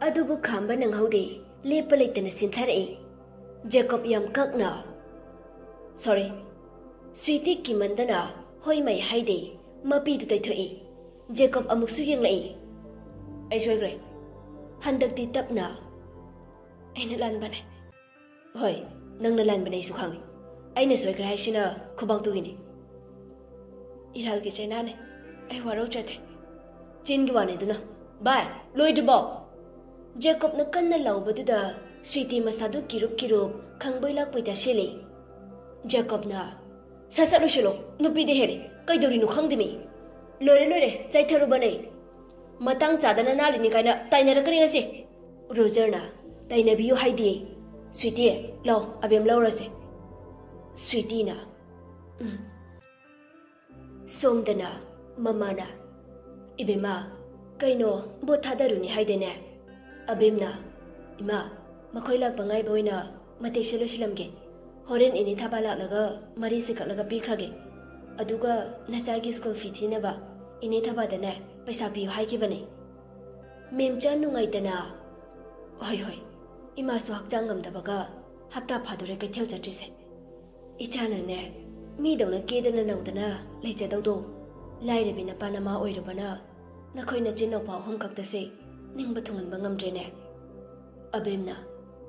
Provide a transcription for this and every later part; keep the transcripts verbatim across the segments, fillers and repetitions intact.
ꯑꯗꯨꯕꯨ ꯈꯥꯝꯕ ꯅꯪꯍꯧꯗꯦ, ꯂꯦꯞꯄ ꯂꯩꯇꯅ ꯆꯦꯟꯊꯔꯛꯏ꯫ ꯖꯦꯀꯣꯕ ꯌꯥꯝ ꯀꯛꯅ, "ꯁꯣꯔꯤ꯫" ꯁ꯭ꯋꯤꯇꯤ ꯀꯤꯃꯟꯗꯅ ꯍꯣꯏ ꯃꯥꯏ ꯍꯥꯏꯗꯦ, ꯃꯄꯤꯗꯨ ꯇꯩꯊꯣꯛꯏ꯫ ꯖꯦꯀꯣꯕ ꯑꯃꯨꯛꯁꯨ ꯌꯦꯡꯂꯛꯏ꯫ "ꯑꯩ ꯁꯣꯏꯈ꯭ꯔꯦ꯫" ꯍꯟꯗꯛꯇꯤ ꯇꯞꯅ, "ꯑꯩꯅ ꯂꯥꯟꯕꯅꯦ꯫" "ꯍꯣꯏ, ꯅꯪꯅ ꯂꯥꯟꯕꯅꯦ, ꯑꯩꯁꯨ ꯈꯪꯉꯤ꯫ ꯑꯩꯅ ꯁꯣꯏꯈ꯭ꯔꯦ ꯍꯥꯏꯁꯤꯅ ꯈꯨꯕꯥꯛꯇꯨꯒꯤꯅꯤ꯫" "ꯏꯔꯥꯜꯒꯤ ꯆꯩꯅꯥꯅꯦ, ꯑꯩ ꯋꯥꯔꯧꯖꯗꯦ꯫" "ꯆꯤꯟꯒꯤ ꯋꯥꯅꯦ ꯑꯗꯨꯅ꯫" "ꯚꯥꯏ, ꯂꯣꯏꯗ꯭ꯔꯤꯕꯣ?" ꯖꯦꯀꯣꯕꯅ ꯀꯟꯅ ꯂꯥꯎꯕꯗꯨꯗ ꯁ꯭ꯋꯤꯇꯤ ꯃꯁꯥꯗꯨ ꯀꯤꯔꯨꯞ ꯀꯤꯔꯨꯞ ꯈꯪꯕꯣꯏ ꯂꯥꯛꯄꯣꯏ ꯇꯥꯁꯤꯜꯂꯤ꯫ ꯖꯦꯀꯣꯕꯅ, "ꯁꯠ ꯁꯠ ꯂꯣꯏꯁꯤꯜꯂꯣ, ꯅꯨꯄꯤꯗ ꯍꯦꯜꯂꯤ, ꯀꯩꯗꯧꯔꯤꯅꯣ ꯈꯪꯗꯦꯃꯤ꯫" "ꯂꯣꯏꯔꯦ ꯂꯣꯏꯔꯦ, ꯆꯥꯏꯊꯔꯨꯕꯅꯦ꯫ ꯃꯇꯥꯡ ꯆꯥꯗꯅ ꯅꯥꯜꯂꯤꯅꯤ ꯀꯥꯏꯅ ꯇꯥꯏꯅꯔꯛꯀꯅꯤ ꯉꯁꯤ꯫" ꯔꯣꯖꯔꯅ, "ꯇꯥꯏꯅꯕꯤꯌꯨ ꯍꯥꯏꯗꯤ꯫" "ꯁ꯭ꯋꯤꯇꯤ, ꯂꯥꯎ, ꯑꯕꯦꯝ ꯂꯧꯔꯁꯦ꯫" ꯁ꯭ꯋꯤꯇꯤꯅ, "ꯎꯝ꯫" ꯁꯣꯝꯗꯅ ꯃꯃꯥꯅ, "ꯏꯕꯦꯝꯃ, ꯀꯩꯅꯣ, ꯚꯣꯠ ꯊꯥꯗꯔꯨꯅꯤ ꯍꯥꯏꯗꯦꯅꯦ?" ꯑꯕꯦꯝꯅ, "ꯏꯃꯥ, ꯃꯈꯣꯏ ꯂꯥꯛꯄ ꯉꯥꯏꯕ ꯑꯣꯏꯅ ꯃꯇꯦꯛꯁꯦ ꯂꯣꯏꯁꯤꯜꯂꯝꯒꯦ꯫ ꯍꯣꯔꯦꯟ ꯏꯅꯦ ꯊꯥꯕ ꯂꯥꯛꯂꯒ ꯃꯔꯤꯁꯦ ꯀꯛꯂꯒ ꯄꯤꯈ꯭ꯔꯒꯦ꯫ ꯑꯗꯨꯒ ꯅꯆꯥꯒꯤ ꯁ꯭ꯀꯨꯜ ꯐꯤ ꯊꯤꯅꯕ ꯏꯅꯦ ꯊꯥꯕꯗꯅꯦ ꯄꯩꯁꯥ ꯄꯤꯌꯨ ꯍꯥꯏꯈꯤꯕꯅꯦ꯫" ꯃꯦꯝꯆꯥ ꯅꯨꯡꯉꯥꯏꯇꯅ, "ꯍꯣꯏ, ꯍꯣꯏ, ꯏꯃꯥꯁꯨ ꯍꯛꯆꯥꯡ ꯉꯝꯗꯕꯒ ꯍꯞꯇꯥ ꯐꯥꯗꯣꯔꯦ ꯀꯩꯊꯦꯜ ꯆꯠꯇ꯭ꯔꯤꯁꯦ꯫ ꯏꯆꯥꯅꯅꯦ, ꯃꯤꯗꯧꯅ ꯀꯦꯗꯅ ꯅꯧꯗꯅ ꯂꯩꯖꯗꯧꯗꯣ, ꯂꯥꯏꯔꯕꯤ ꯅꯄꯥ ꯅꯃꯥ ꯑꯣꯏꯔꯨꯕꯅ ꯅꯈꯣꯏ ꯅꯆꯤꯟ ꯅꯧꯄꯥ ꯑꯍꯨꯝ ꯈꯛꯇꯁꯦ ꯅꯤꯡꯕ ꯊꯨꯡꯍꯟꯕ ꯉꯝꯗ꯭ꯔꯦꯅꯦ꯫" ꯑꯕꯦꯝꯅ,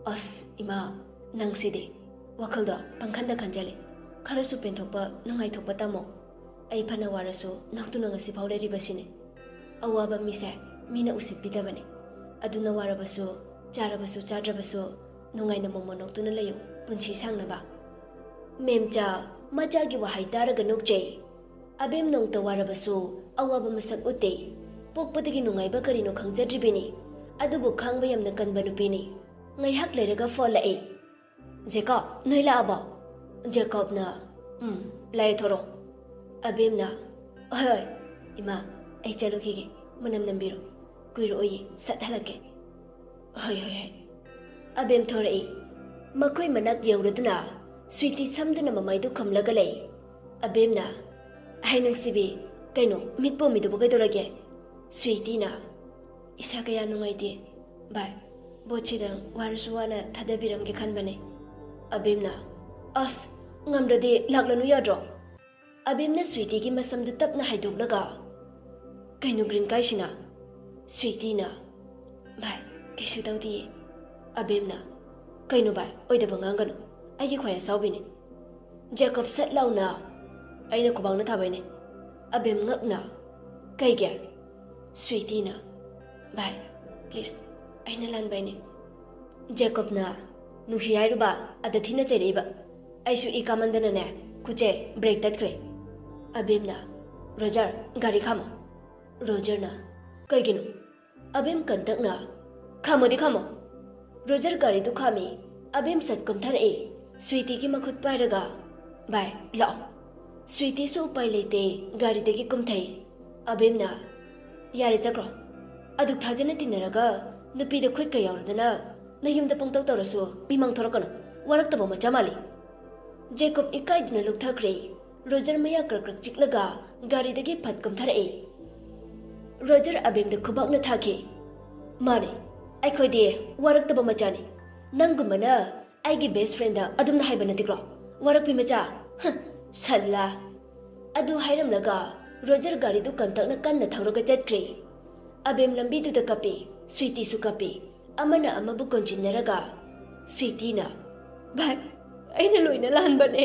"ꯑꯁ, ꯏꯃꯥ, ꯅꯪꯁꯤꯗꯤ ꯋꯥꯈꯜꯗꯣ ꯄꯪꯈꯟꯗ ꯈꯟꯖꯜꯂꯤ꯫ ꯈꯔꯁꯨ ꯄꯦꯟꯊꯣꯛꯄ, ꯅꯨꯡꯉꯥꯏꯊꯣꯛꯄ ꯇꯝꯃꯣ꯫ ꯑꯩ ꯐꯅ ꯋꯥꯔꯁꯨ ꯅꯣꯛꯇꯨꯅ ꯉꯁꯤꯐꯥꯎ ꯂꯩꯔꯤꯕꯁꯤꯅꯤ꯫ ꯑꯋꯥꯕ ꯃꯤꯁꯦ ꯃꯤꯅ ꯎꯁꯤꯠꯄꯤꯗꯕꯅꯤ꯫ ꯑꯗꯨꯅ ꯋꯥꯔꯕꯁꯨ, ꯆꯥꯔꯕꯁꯨ ꯆꯥꯗ꯭ꯔꯕꯁꯨ ꯅꯨꯡꯉꯥꯏꯅ ꯃꯣꯃꯣꯟ ꯅꯣꯛꯇꯨꯅ ꯂꯩꯌꯨ, ꯄꯨꯟꯁꯤ ꯁꯥꯡꯅꯕ꯫" ꯃꯦꯝꯆꯥ, ꯃꯆꯥꯒꯤ ꯋꯥꯍꯩ ꯇꯥꯔꯒ ꯅꯣꯛꯆꯩ꯫ ꯑꯕꯦꯝ ꯅꯣꯡꯇ ꯋꯥꯔꯕꯁꯨ ꯑꯋꯥꯕ ꯃꯁꯛ ꯎꯠꯇꯦ꯫ ꯄꯣꯛꯄꯗꯒꯤ ꯅꯨꯡꯉꯥꯏꯕ ꯀꯔꯤꯅꯣ ꯈꯪꯖꯗ꯭ꯔꯤꯕꯤꯅꯤ꯫ ꯑꯗꯨꯕꯨ ꯈꯥꯡꯕ ꯌꯥꯝꯅ ꯀꯟꯕ ꯅꯨꯄꯤꯅꯤ꯫ ꯉꯥꯏꯍꯥꯛ ꯂꯩꯔꯒ ꯐꯣꯟ ꯂꯥꯛꯏ꯫ "ꯖꯦꯀꯣꯕ, ꯅꯣꯏ ꯂꯥꯛꯑꯕꯣ?" ꯖꯦꯀꯣꯕꯅ, "ꯎꯝ, ꯂꯥꯛꯑꯦ, ꯊꯣꯔꯛꯑꯣ꯫" ꯑꯕꯦꯝꯅ, "ꯍꯣꯏ, ꯍꯣꯏ, ꯏꯃꯥ, ꯑꯩ ꯆꯠꯂꯨꯈꯤꯒꯦ꯫ ꯃꯅꯝ ꯅꯝꯕꯤꯔꯣ꯫ ꯀꯨꯏꯔꯛꯑꯣꯏꯌꯦ, ꯁꯠ ꯍꯜꯂꯛꯀꯦ꯫" "ꯍꯣꯏ, ꯍꯣꯏ, ꯍꯣꯏ꯫" ꯑꯕꯦꯝ ꯊꯣꯔꯛꯏ꯫ ꯃꯈꯣꯏ ꯃꯅꯥꯛ ꯌꯧꯔꯗꯨꯅ ꯁ꯭ꯋꯤꯇꯤ ꯁꯝꯗꯨꯅ ꯃꯃꯥꯏꯗꯨ ꯈꯨꯝꯂꯒ ꯂꯩ꯫ ꯑꯕꯦꯝꯅ, "ꯍꯥꯏ ꯅꯨꯡꯁꯤꯕꯤ, ꯀꯩꯅꯣ ꯃꯤꯠ ꯄꯣꯝꯃꯤꯗꯨꯕꯨ ꯀꯩꯗꯧꯔꯒꯦ?" ꯁ꯭ꯋꯤꯇꯤꯅ, "ꯏꯁꯥ ꯀꯌꯥ ꯅꯨꯡꯉꯥꯏꯇꯦ ꯚꯥꯏ, ꯕꯣꯠꯁꯤꯗꯪ ꯋꯥꯔꯁꯨ ꯋꯥꯅ ꯊꯥꯗꯕꯤꯔꯝꯒꯦ ꯈꯟꯕꯅꯦ꯫" ꯑꯕꯦꯝꯅ, "ꯑꯁ, ꯉꯝꯗ꯭ꯔꯗꯤ ꯂꯥꯛꯂꯅꯨ ꯌꯥꯗ꯭ꯔꯣ?" ꯑꯕꯦꯝꯅ ꯁ꯭ꯋꯤꯇꯤꯒꯤ ꯃꯁꯝꯗꯨ ꯇꯞꯅ ꯍꯥꯏꯗꯣꯛꯂꯒ, "ꯀꯩꯅꯣ ꯒ꯭ꯔꯤꯟ ꯀꯥꯏꯁꯤꯅ?" ꯁ꯭ꯋꯤꯇꯤꯅ, "ꯚꯥꯏ, ꯀꯩꯁꯨ ꯇꯧꯗꯤꯌꯦ꯫" ꯑꯕꯦꯝꯅ, "ꯀꯩꯅꯣ ꯚꯥꯏ, ꯑꯣꯏꯗꯕ ꯉꯥꯡꯒꯅꯨ, ꯑꯩꯒꯤ ꯈ꯭ꯋꯥꯏ ꯑꯁꯥꯎꯕꯤꯅꯤ꯫" ꯖꯦꯀꯣꯕ ꯁꯠ ꯂꯥꯎꯅ, "ꯑꯩꯅ ꯈꯨꯕꯥꯛꯅ ꯊꯥꯕꯩꯅꯦ꯫" ꯑꯕꯦꯝ ꯉꯛꯅ, "ꯀꯩꯒꯤ?" ꯁ꯭ꯋꯤꯇꯤꯅ, "ꯚꯥꯏ, ꯄ꯭ꯂꯤꯖ, ꯑꯩꯅ ꯂꯥꯟꯕꯩꯅꯦ꯫" ꯖꯦꯀꯣꯕꯅ, "ꯅꯨꯡꯁꯤ ꯍꯥꯏꯔꯨꯕ, ꯑꯗ ꯊꯤꯅ ꯆꯩꯔꯛꯏꯕ꯫ ꯑꯩꯁꯨ ꯏ ꯀꯥꯃꯟꯗꯅꯅꯦ, ꯈꯨꯠꯁꯦ ꯕ꯭ꯔꯦꯛ ꯇꯠꯈ꯭ꯔꯦ꯫" ꯑꯕꯦꯝꯅ, "ꯔꯣꯖꯔ, ꯒꯥꯔꯤ ꯈꯥꯝꯃꯣ꯫" ꯔꯣꯖꯔꯅ, "ꯀꯩꯒꯤꯅꯣ?" ꯑꯕꯦꯝ ꯀꯟꯇꯛꯅ, "ꯈꯥꯝꯃꯣꯗꯤ ꯈꯥꯝꯃꯣ꯫" ꯔꯣꯖꯔ ꯒꯥꯔꯤꯗꯨ ꯈꯥꯝꯃꯤ꯫ ꯑꯕꯦꯝ ꯁꯠ ꯀꯨꯝꯊꯔꯛꯏ꯫ ꯁ꯭ꯋꯤꯇꯤꯒꯤ ꯃꯈꯨꯠ ꯄꯥꯏꯔꯒ, "ꯚꯥꯏ, ꯂꯥꯛꯑꯣ꯫" ꯁ꯭ꯋꯤꯇꯤꯁꯨ ꯎꯄꯥꯏ ꯂꯩꯇꯦ, ꯒꯥꯔꯤꯗꯒꯤ ꯀꯨꯝꯊꯩ꯫ ꯑꯕꯦꯝꯅ, "ꯌꯥꯔꯦ, ꯆꯠꯈ꯭ꯔꯣ꯫ ꯑꯗꯨꯛ ꯊꯥꯖꯅ ꯇꯤꯟꯅꯔꯒ ꯅꯨꯄꯤꯗ ꯈꯨꯠꯀ ꯌꯥꯎꯔꯗꯅ ꯅꯌꯨꯝꯗ ꯄꯪꯇꯧ ꯇꯧꯔꯁꯨ ꯃꯤꯃꯥꯡ ꯊꯣꯔꯛꯀꯅꯨ꯫ ꯋꯥꯔꯛꯇꯕ ꯃꯆꯥ ꯃꯥꯜꯂꯤ꯫" ꯖꯦꯀꯣꯕ ꯏꯀꯥꯏꯗꯨꯅ ꯂꯨꯞꯊꯈ꯭ꯔꯦ꯫ ꯔꯣꯖꯔ ꯃꯌꯥ ꯀ꯭ꯔꯛ ꯀ꯭ꯔꯛ ꯆꯤꯛꯂꯒ ꯒꯥꯔꯤꯗꯒꯤ ꯐꯠ ꯀꯨꯝꯊꯔꯛꯏ꯫ ꯔꯣꯖꯔ ꯑꯕꯦꯝꯗ ꯈꯨꯕꯥꯛꯅ ꯊꯥꯈꯤ꯫ "ꯃꯥꯅꯦ, ꯑꯩꯈꯣꯏꯗꯤ ꯋꯥꯔꯛꯇꯕ ꯃꯆꯥꯅꯤ꯫ ꯅꯪꯒꯨꯝꯕꯅ ꯑꯩꯒꯤ ꯕꯦꯁ ꯐ꯭ꯔꯦꯟꯗ ꯑꯗꯨꯝꯅ ꯍꯥꯏꯕ ꯅꯠꯇꯦꯀꯣ, ꯋꯥꯔꯛꯄꯤ ꯃꯆꯥ?" "ꯍ, ꯁꯜꯂꯥ!" ꯑꯗꯨ ꯍꯥꯏꯔꯝꯂꯒ ꯔꯣꯖꯔ ꯒꯥꯔꯤꯗꯨ ꯀꯟꯇꯛꯅ ꯀꯟꯅ ꯊꯧꯔꯒ ꯆꯠꯈ꯭ꯔꯦ꯫ ꯑꯕꯦꯝ ꯂꯝꯕꯤꯗꯨꯗ ꯀꯞꯄꯤ, ꯁ꯭ꯋꯤꯇꯤꯁꯨ ꯀꯞꯄꯤ꯫ ꯑꯃꯅ ꯑꯃꯕꯨ ꯀꯣꯟꯁꯤꯟꯅꯔꯒ ꯁ꯭ꯋꯤꯇꯤꯅ, "ꯚꯥꯏ, ꯑꯩꯅ ꯂꯣꯏꯅ ꯂꯥꯟꯕꯅꯦ꯫"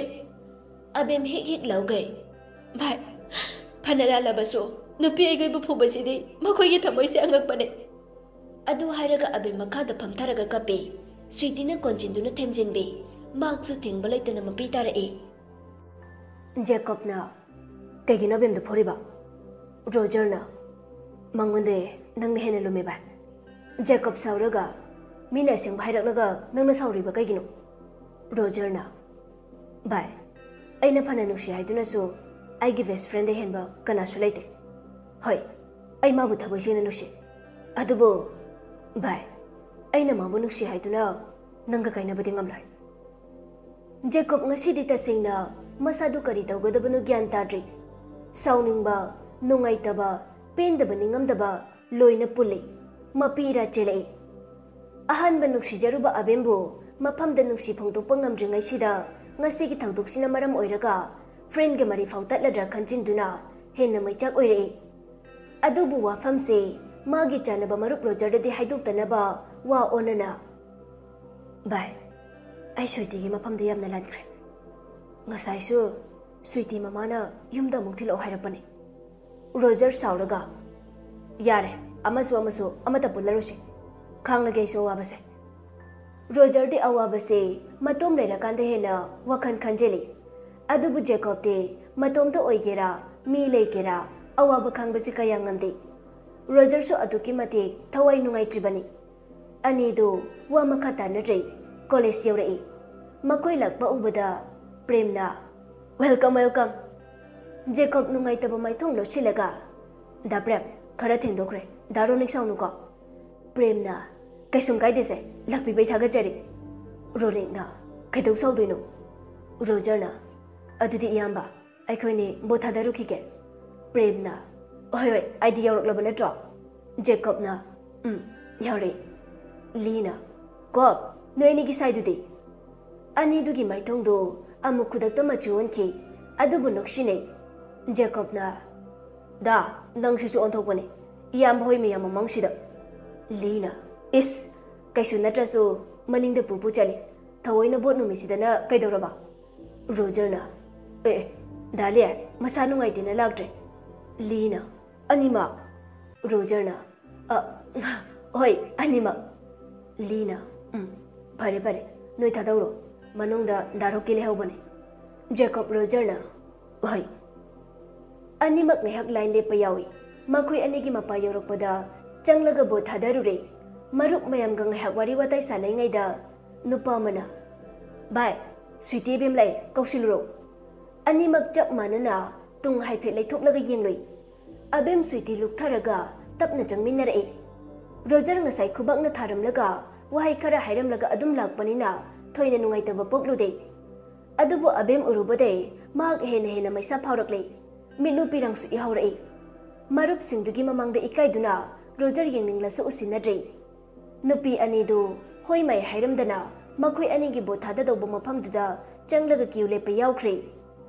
ꯑꯕꯦꯝ ꯍꯤꯛ ꯍꯤꯛ ꯂꯥꯎꯒꯩ, "ꯚꯥꯏ, ꯐꯅ ꯂꯥꯜꯂꯕꯁꯨ ꯅꯨꯄꯤ ꯑꯩꯈꯣꯏꯕꯨ ꯐꯨꯕꯁꯤꯗꯤ ꯃꯈꯣꯏꯒꯤ ꯊꯃꯣꯏꯁꯦ ꯑꯉꯛꯄꯅꯦ꯫" ꯑꯗꯨ ꯍꯥꯏꯔꯒ ꯑꯕꯦꯝ ꯃꯈꯥꯗ ꯐꯝꯊꯔꯒ ꯀꯞꯄꯤ꯫ ꯁ꯭ꯋꯤꯇꯤꯅ ꯀꯣꯟꯖꯤꯟꯗꯨꯅ ꯊꯦꯝꯖꯤꯟꯕꯤ꯫ ꯃꯍꯥꯛꯁꯨ ꯊꯤꯡꯕ ꯂꯩꯇꯅ ꯃꯄꯤ ꯇꯥꯔꯛꯏ꯫ ꯖꯦꯀꯣꯕꯅ, "ꯀꯩꯒꯤꯅꯣ ꯑꯕꯦꯝꯗ ꯐꯨꯔꯤꯕ?" ꯔꯣꯖꯔꯅ, "ꯃꯉꯣꯟꯗ ꯅꯪꯅ ꯍꯦꯟꯅ ꯂꯨꯝꯃꯦ ꯚꯥꯏ꯫" ꯖꯦꯀꯣꯕ ꯁꯥꯎꯔꯒ, ꯃꯤꯅ ꯑꯁꯦꯡꯕ ꯍꯥꯏꯔꯛꯂꯒ ꯅꯪꯅ ꯁꯥꯎꯔꯤꯕ ꯀꯩꯒꯤꯅꯣ? ꯔꯣꯖꯔꯅ, ꯚꯥꯏ, ꯑꯩꯅ ꯐꯅ ꯅꯨꯡꯁꯤ ꯍꯥꯏꯗꯨꯅꯁꯨ ꯑꯩꯒꯤ ꯕꯦꯁ ꯐ꯭ꯔꯦꯟꯗ ꯍꯦꯟꯕ ꯀꯅꯥꯁꯨ ꯂꯩꯇꯦ꯫ ꯍꯣꯏ, ꯑꯩ ꯃꯥꯕꯨ ꯊꯃꯣꯏ ꯁꯦꯡꯅ ꯅꯨꯡꯁꯤ꯫ ꯑꯗꯨꯕꯨ ꯚꯥꯏ, ꯑꯩꯅ ꯃꯥꯕꯨ ꯅꯨꯡꯁꯤ ꯍꯥꯏꯗꯨꯅ ꯅꯪꯒ ꯀꯥꯏꯅꯕꯗꯤ ꯉꯝꯂꯣꯏ꯫ ꯖꯦꯀꯣꯕ ꯉꯁꯤꯗꯤ ꯇꯁꯦꯡꯅ ꯃꯁꯥꯗꯨ ꯀꯔꯤ ꯇꯧꯒꯗꯕꯅꯣ ꯒ꯭ꯌꯥꯟ ꯇꯥꯗ꯭ꯔꯤ꯫ ꯁꯥꯎꯅꯤꯡꯕ, ꯅꯨꯡꯉꯥꯏꯇꯕ, ꯄꯦꯟꯗꯕ, ꯅꯤꯡꯉꯝꯗꯕ ꯂꯣꯏꯅ ꯄꯨꯜꯂꯤ꯫ ꯃꯄꯤ ꯏꯔꯥ ꯆꯦꯜꯂꯛꯏ꯫ ꯑꯍꯥꯟꯕ ꯅꯨꯡꯁꯤꯖꯔꯨꯕ ꯑꯕꯦꯝꯕꯨ ꯃꯐꯝꯗ ꯅꯨꯡꯁꯤ ꯐꯣꯡꯗꯣꯛꯄ ꯉꯝꯗ꯭ꯔꯤꯉꯩꯁꯤꯗ ꯉꯁꯤꯒꯤ ꯊꯧꯗꯣꯛꯁꯤꯅ ꯃꯔꯝ ꯑꯣꯏꯔꯒ ꯐ꯭ꯔꯦꯟꯒ ꯃꯔꯤ ꯐꯥꯎ ꯇꯠꯂꯗ꯭ꯔꯥ ꯈꯟꯖꯤꯟꯗꯨꯅ ꯍꯦꯟꯅ ꯃꯩꯆꯥꯛ ꯑꯣꯏꯔꯛꯏ꯫ ꯑꯗꯨꯕꯨ ꯋꯥꯐꯝꯁꯦ ꯃꯥꯒꯤ ꯆꯥꯟꯅꯕ ꯃꯔꯨꯞ ꯔꯣꯖꯔꯗꯗꯤ ꯍꯥꯏꯗꯣꯛꯇꯅꯕ ꯋꯥ ꯑꯣꯟꯅꯅ, "ꯚꯥꯏ, ꯑꯩ ꯁ꯭ꯋꯤꯇꯤꯒꯤ ꯃꯐꯝꯗ ꯌꯥꯝꯅ ꯂꯥꯟꯈ꯭ꯔꯦ꯫ ꯉꯁꯥꯏꯁꯨ ꯁ꯭ꯋꯤꯇꯤ ꯃꯃꯥꯅ ꯌꯨꯝꯗ ꯑꯃꯨꯛ ꯊꯤꯜꯂꯛꯑꯣ ꯍꯥꯏꯔꯛꯄꯅꯦ꯫" ꯔꯣꯖꯔ ꯁꯥꯎꯔꯒ, "ꯌꯥꯔꯦ, ꯑꯃꯁꯨ ꯑꯃꯁꯨ ꯑꯃꯠꯇ ꯄꯨꯜꯂꯔꯣꯏꯁꯤ꯫ ꯈꯥꯡꯂꯒꯦ ꯑꯩꯁꯨ ꯑꯋꯥꯕꯁꯦ꯫" ꯔꯣꯖꯔꯗꯤ ꯑꯋꯥꯕꯁꯦ ꯃꯇꯣꯝ ꯂꯩꯔꯀꯥꯟꯗ ꯍꯦꯟꯅ ꯋꯥꯈꯜ ꯈꯟꯖꯤꯜꯂꯤ꯫ ꯑꯗꯨꯕꯨ ꯖꯦꯀꯣꯕꯇꯤ ꯃꯇꯣꯝꯇ ꯑꯣꯏꯒꯦꯔꯥ, ꯃꯤ ꯂꯩꯒꯦꯔꯥ, ꯑꯋꯥꯕ ꯈꯥꯡꯕꯁꯤ ꯀꯌꯥ ꯉꯝꯗꯦ꯫ ꯔꯣꯖꯔꯁꯨ ꯑꯗꯨꯛꯀꯤ ꯃꯇꯤꯛ ꯊꯋꯥꯏ ꯅꯨꯡꯉꯥꯏꯇ꯭ꯔꯤꯕꯅꯤ꯫ ꯑꯅꯤꯗꯨ ꯋꯥ ꯃꯈꯥ ꯇꯥꯅꯗ꯭ꯔꯦ꯫ ꯀꯣꯂꯦꯖ ꯌꯧꯔꯛꯏ꯫ ꯃꯈꯣꯏ ꯂꯥꯛꯄ ꯎꯕꯗ ꯄ꯭ꯔꯦꯝꯅ, "Welcome, welcome!" ꯖꯦꯀꯣꯕ ꯅꯨꯡꯉꯥꯏꯇꯕ ꯃꯥꯏꯊꯣꯡ ꯂꯣꯠꯁꯤꯜꯂꯒ, "ꯗꯥ ꯄ꯭ꯔꯦꯝ, ꯈꯔ ꯊꯦꯡꯗꯣꯛꯈ꯭ꯔꯦ꯫ ꯗꯥ ꯔꯣꯅꯤꯛ ꯁꯥꯎꯅꯨꯀꯣ꯫" ꯄ꯭ꯔꯦꯝꯅ, "ꯀꯩꯁꯨꯝ ꯀꯥꯏꯗꯦꯁꯦ, ꯂꯥꯛꯄꯤꯕꯩ ꯊꯥꯒꯠꯆꯔꯤ꯫" ꯔꯣꯅꯤꯛꯅ, "ꯀꯩꯗꯧ ꯁꯥꯎꯗꯣꯏꯅꯣ?" ꯔꯣꯖꯔꯅ, "ꯑꯗꯨꯗꯤ ꯏꯌꯥꯝꯕ, ꯑꯩꯈꯣꯏꯅꯤ ꯕꯣꯠ ꯊꯥꯗꯔꯨꯈꯤꯒꯦ꯫" ꯄ꯭ꯔꯦꯝꯅ, "ꯍꯣꯏ, ꯍꯣꯏ, ꯑꯩꯗꯤ ꯌꯧꯔꯛꯂꯕ ꯅꯠꯇ꯭ꯔꯣ?" ꯖꯦꯀꯣꯕꯅ, "ꯎꯝ, ꯌꯧꯔꯦ꯫" ꯂꯤꯅ, "ꯀꯣꯕ, ꯅꯣꯏ ꯑꯅꯤꯒꯤ ꯁꯥꯏꯗꯨꯗꯤ?" ꯑꯅꯤꯗꯨꯒꯤ ꯃꯥꯏꯊꯣꯡꯗꯣ ꯑꯃꯨꯛ ꯈꯨꯗꯛꯇ ꯃꯆꯨ ꯑꯣꯟꯈꯤ꯫ ꯑꯗꯨꯕꯨ ꯅꯣꯛꯁꯤꯟꯅꯩ꯫ ꯖꯦꯀꯣꯕꯅ, "ꯗꯥ, ꯅꯪꯁꯤꯁꯨ ꯑꯣꯟꯊꯣꯛꯄꯅꯤ, ꯏꯌꯥꯝꯕ ꯍꯣꯏ ꯃꯌꯥꯝ ꯃꯃꯥꯡꯁꯤꯗ꯫" ꯂꯤꯅ, "ꯏꯁ, ꯀꯩꯁꯨ ꯅꯠꯇ꯭ꯔꯁꯨ ꯃꯅꯤꯡꯗ ꯄꯨ ꯄꯨ ꯆꯠꯂꯤ꯫ ꯊꯑꯣꯏꯅ ꯕꯣꯠ ꯅꯨꯃꯤꯠꯁꯤꯗꯅ ꯀꯩꯗꯧꯔꯕ?" ꯔꯣꯖꯔꯅ, "ꯑꯦ, ꯑꯦ, ꯗꯥ ꯂꯤ, ꯃꯁꯥ ꯅꯨꯡꯉꯥꯏꯇꯦꯅ ꯂꯥꯛꯇ꯭ꯔꯦ꯫" ꯂꯤꯅ, "ꯑꯅꯤꯃꯛ?" ꯔꯣꯖꯔꯅ, "ꯑ, ꯍꯣꯏ, ꯑꯅꯤꯃꯛ꯫" ꯂꯤꯅ, "ꯎꯝ, ꯐꯔꯦ, ꯐꯔꯦ, ꯅꯣꯏ ꯊꯥꯗꯧꯔꯣ, ꯃꯅꯨꯡꯗ ꯗꯥ ꯔꯣꯛꯀꯤ ꯂꯩꯍꯧꯕꯅꯦ꯫" ꯖꯦꯀꯣꯕ ꯔꯣꯖꯔꯅ, "ꯍꯣꯏ꯫" ꯑꯅꯤꯃꯛ ꯉꯥꯏꯍꯥꯛ ꯂꯥꯏꯟ ꯂꯦꯞꯄ ꯌꯥꯎꯏ꯫ ꯃꯈꯣꯏ ꯑꯅꯤꯒꯤ ꯃꯄꯥ ꯌꯧꯔꯛꯄꯗ ꯆꯪꯂꯒ ꯕꯣꯠ ꯊꯥꯗꯔꯨꯔꯦ꯫ ꯃꯔꯨꯞ ꯃꯌꯥꯝꯒ ꯉꯥꯏꯍꯥꯛ ꯋꯥꯔꯤ ꯋꯥꯇꯥꯏ ꯁꯥꯟꯅꯔꯤꯉꯩꯗ ꯅꯨꯄꯥ ꯑꯃꯅ, "ꯚꯥꯏ, ꯁ꯭ꯋꯤꯇꯤ ꯑꯕꯦꯝ ꯂꯥꯛꯑꯦ, ꯀꯧꯁꯤꯜꯂꯨꯔꯣ?" ꯑꯅꯤꯃꯛ ꯆꯞ ꯃꯥꯟꯅꯅ ꯇꯨꯡ ꯍꯥꯏꯐꯦꯠ ꯂꯩꯊꯣꯛꯂꯒ ꯌꯦꯡꯂꯨꯏ꯫ ꯑꯕꯦꯝ ꯁ꯭ꯋꯤꯇꯤ ꯂꯨꯞꯊꯔꯒ ꯇꯞꯅ ꯆꯪꯃꯤꯟꯅꯔꯛꯏ꯫ ꯔꯣꯖꯔ ꯉꯁꯥꯏ ꯈꯨꯕꯥꯛꯅ ꯊꯥꯔꯝꯂꯒ ꯋꯥꯍꯩ ꯈꯔ ꯍꯥꯏꯔꯝꯂꯒ ꯑꯗꯨꯝ ꯂꯥꯛꯄꯅꯤꯅ ꯊꯣꯏꯅ ꯅꯨꯡꯉꯥꯏꯇꯕ ꯄꯣꯛꯂꯨꯗꯦ꯫ ꯑꯗꯨꯕꯨ ꯑꯕꯦꯝ ꯎꯔꯨꯕꯗꯩ ꯃꯍꯥꯛ ꯍꯦꯟꯅ ꯍꯦꯟꯅ ꯃꯩꯁꯥ ꯐꯥꯎꯔꯛꯂꯦ꯫ ꯃꯤꯠꯂꯨ ꯄꯤꯔꯥꯡꯁꯨ ꯏꯍꯧꯔꯛꯏ꯫ ꯃꯔꯨꯞꯁꯤꯡꯗꯨꯒꯤ ꯃꯃꯥꯡꯗ ꯏꯀꯥꯏꯗꯨꯅ ꯔꯣꯖꯔ ꯌꯦꯡꯅꯤꯡꯂꯁꯨ ꯎꯁꯤꯟꯅꯗ꯭ꯔꯦ꯫ ꯅꯨꯄꯤ ꯑꯅꯤꯗꯨ ꯍꯣꯏ ꯃꯥꯏ ꯍꯥꯏꯔꯝꯗꯅ ꯃꯈꯣꯏ ꯑꯅꯤꯒꯤ ꯚꯣꯠ ꯊꯥꯗꯗꯧꯕ ꯃꯐꯝꯗꯨꯗ ꯆꯪꯂꯒ ꯀ꯭ꯌꯨ ꯂꯦꯞꯄ ꯌꯥꯎꯈ꯭ꯔꯦ꯫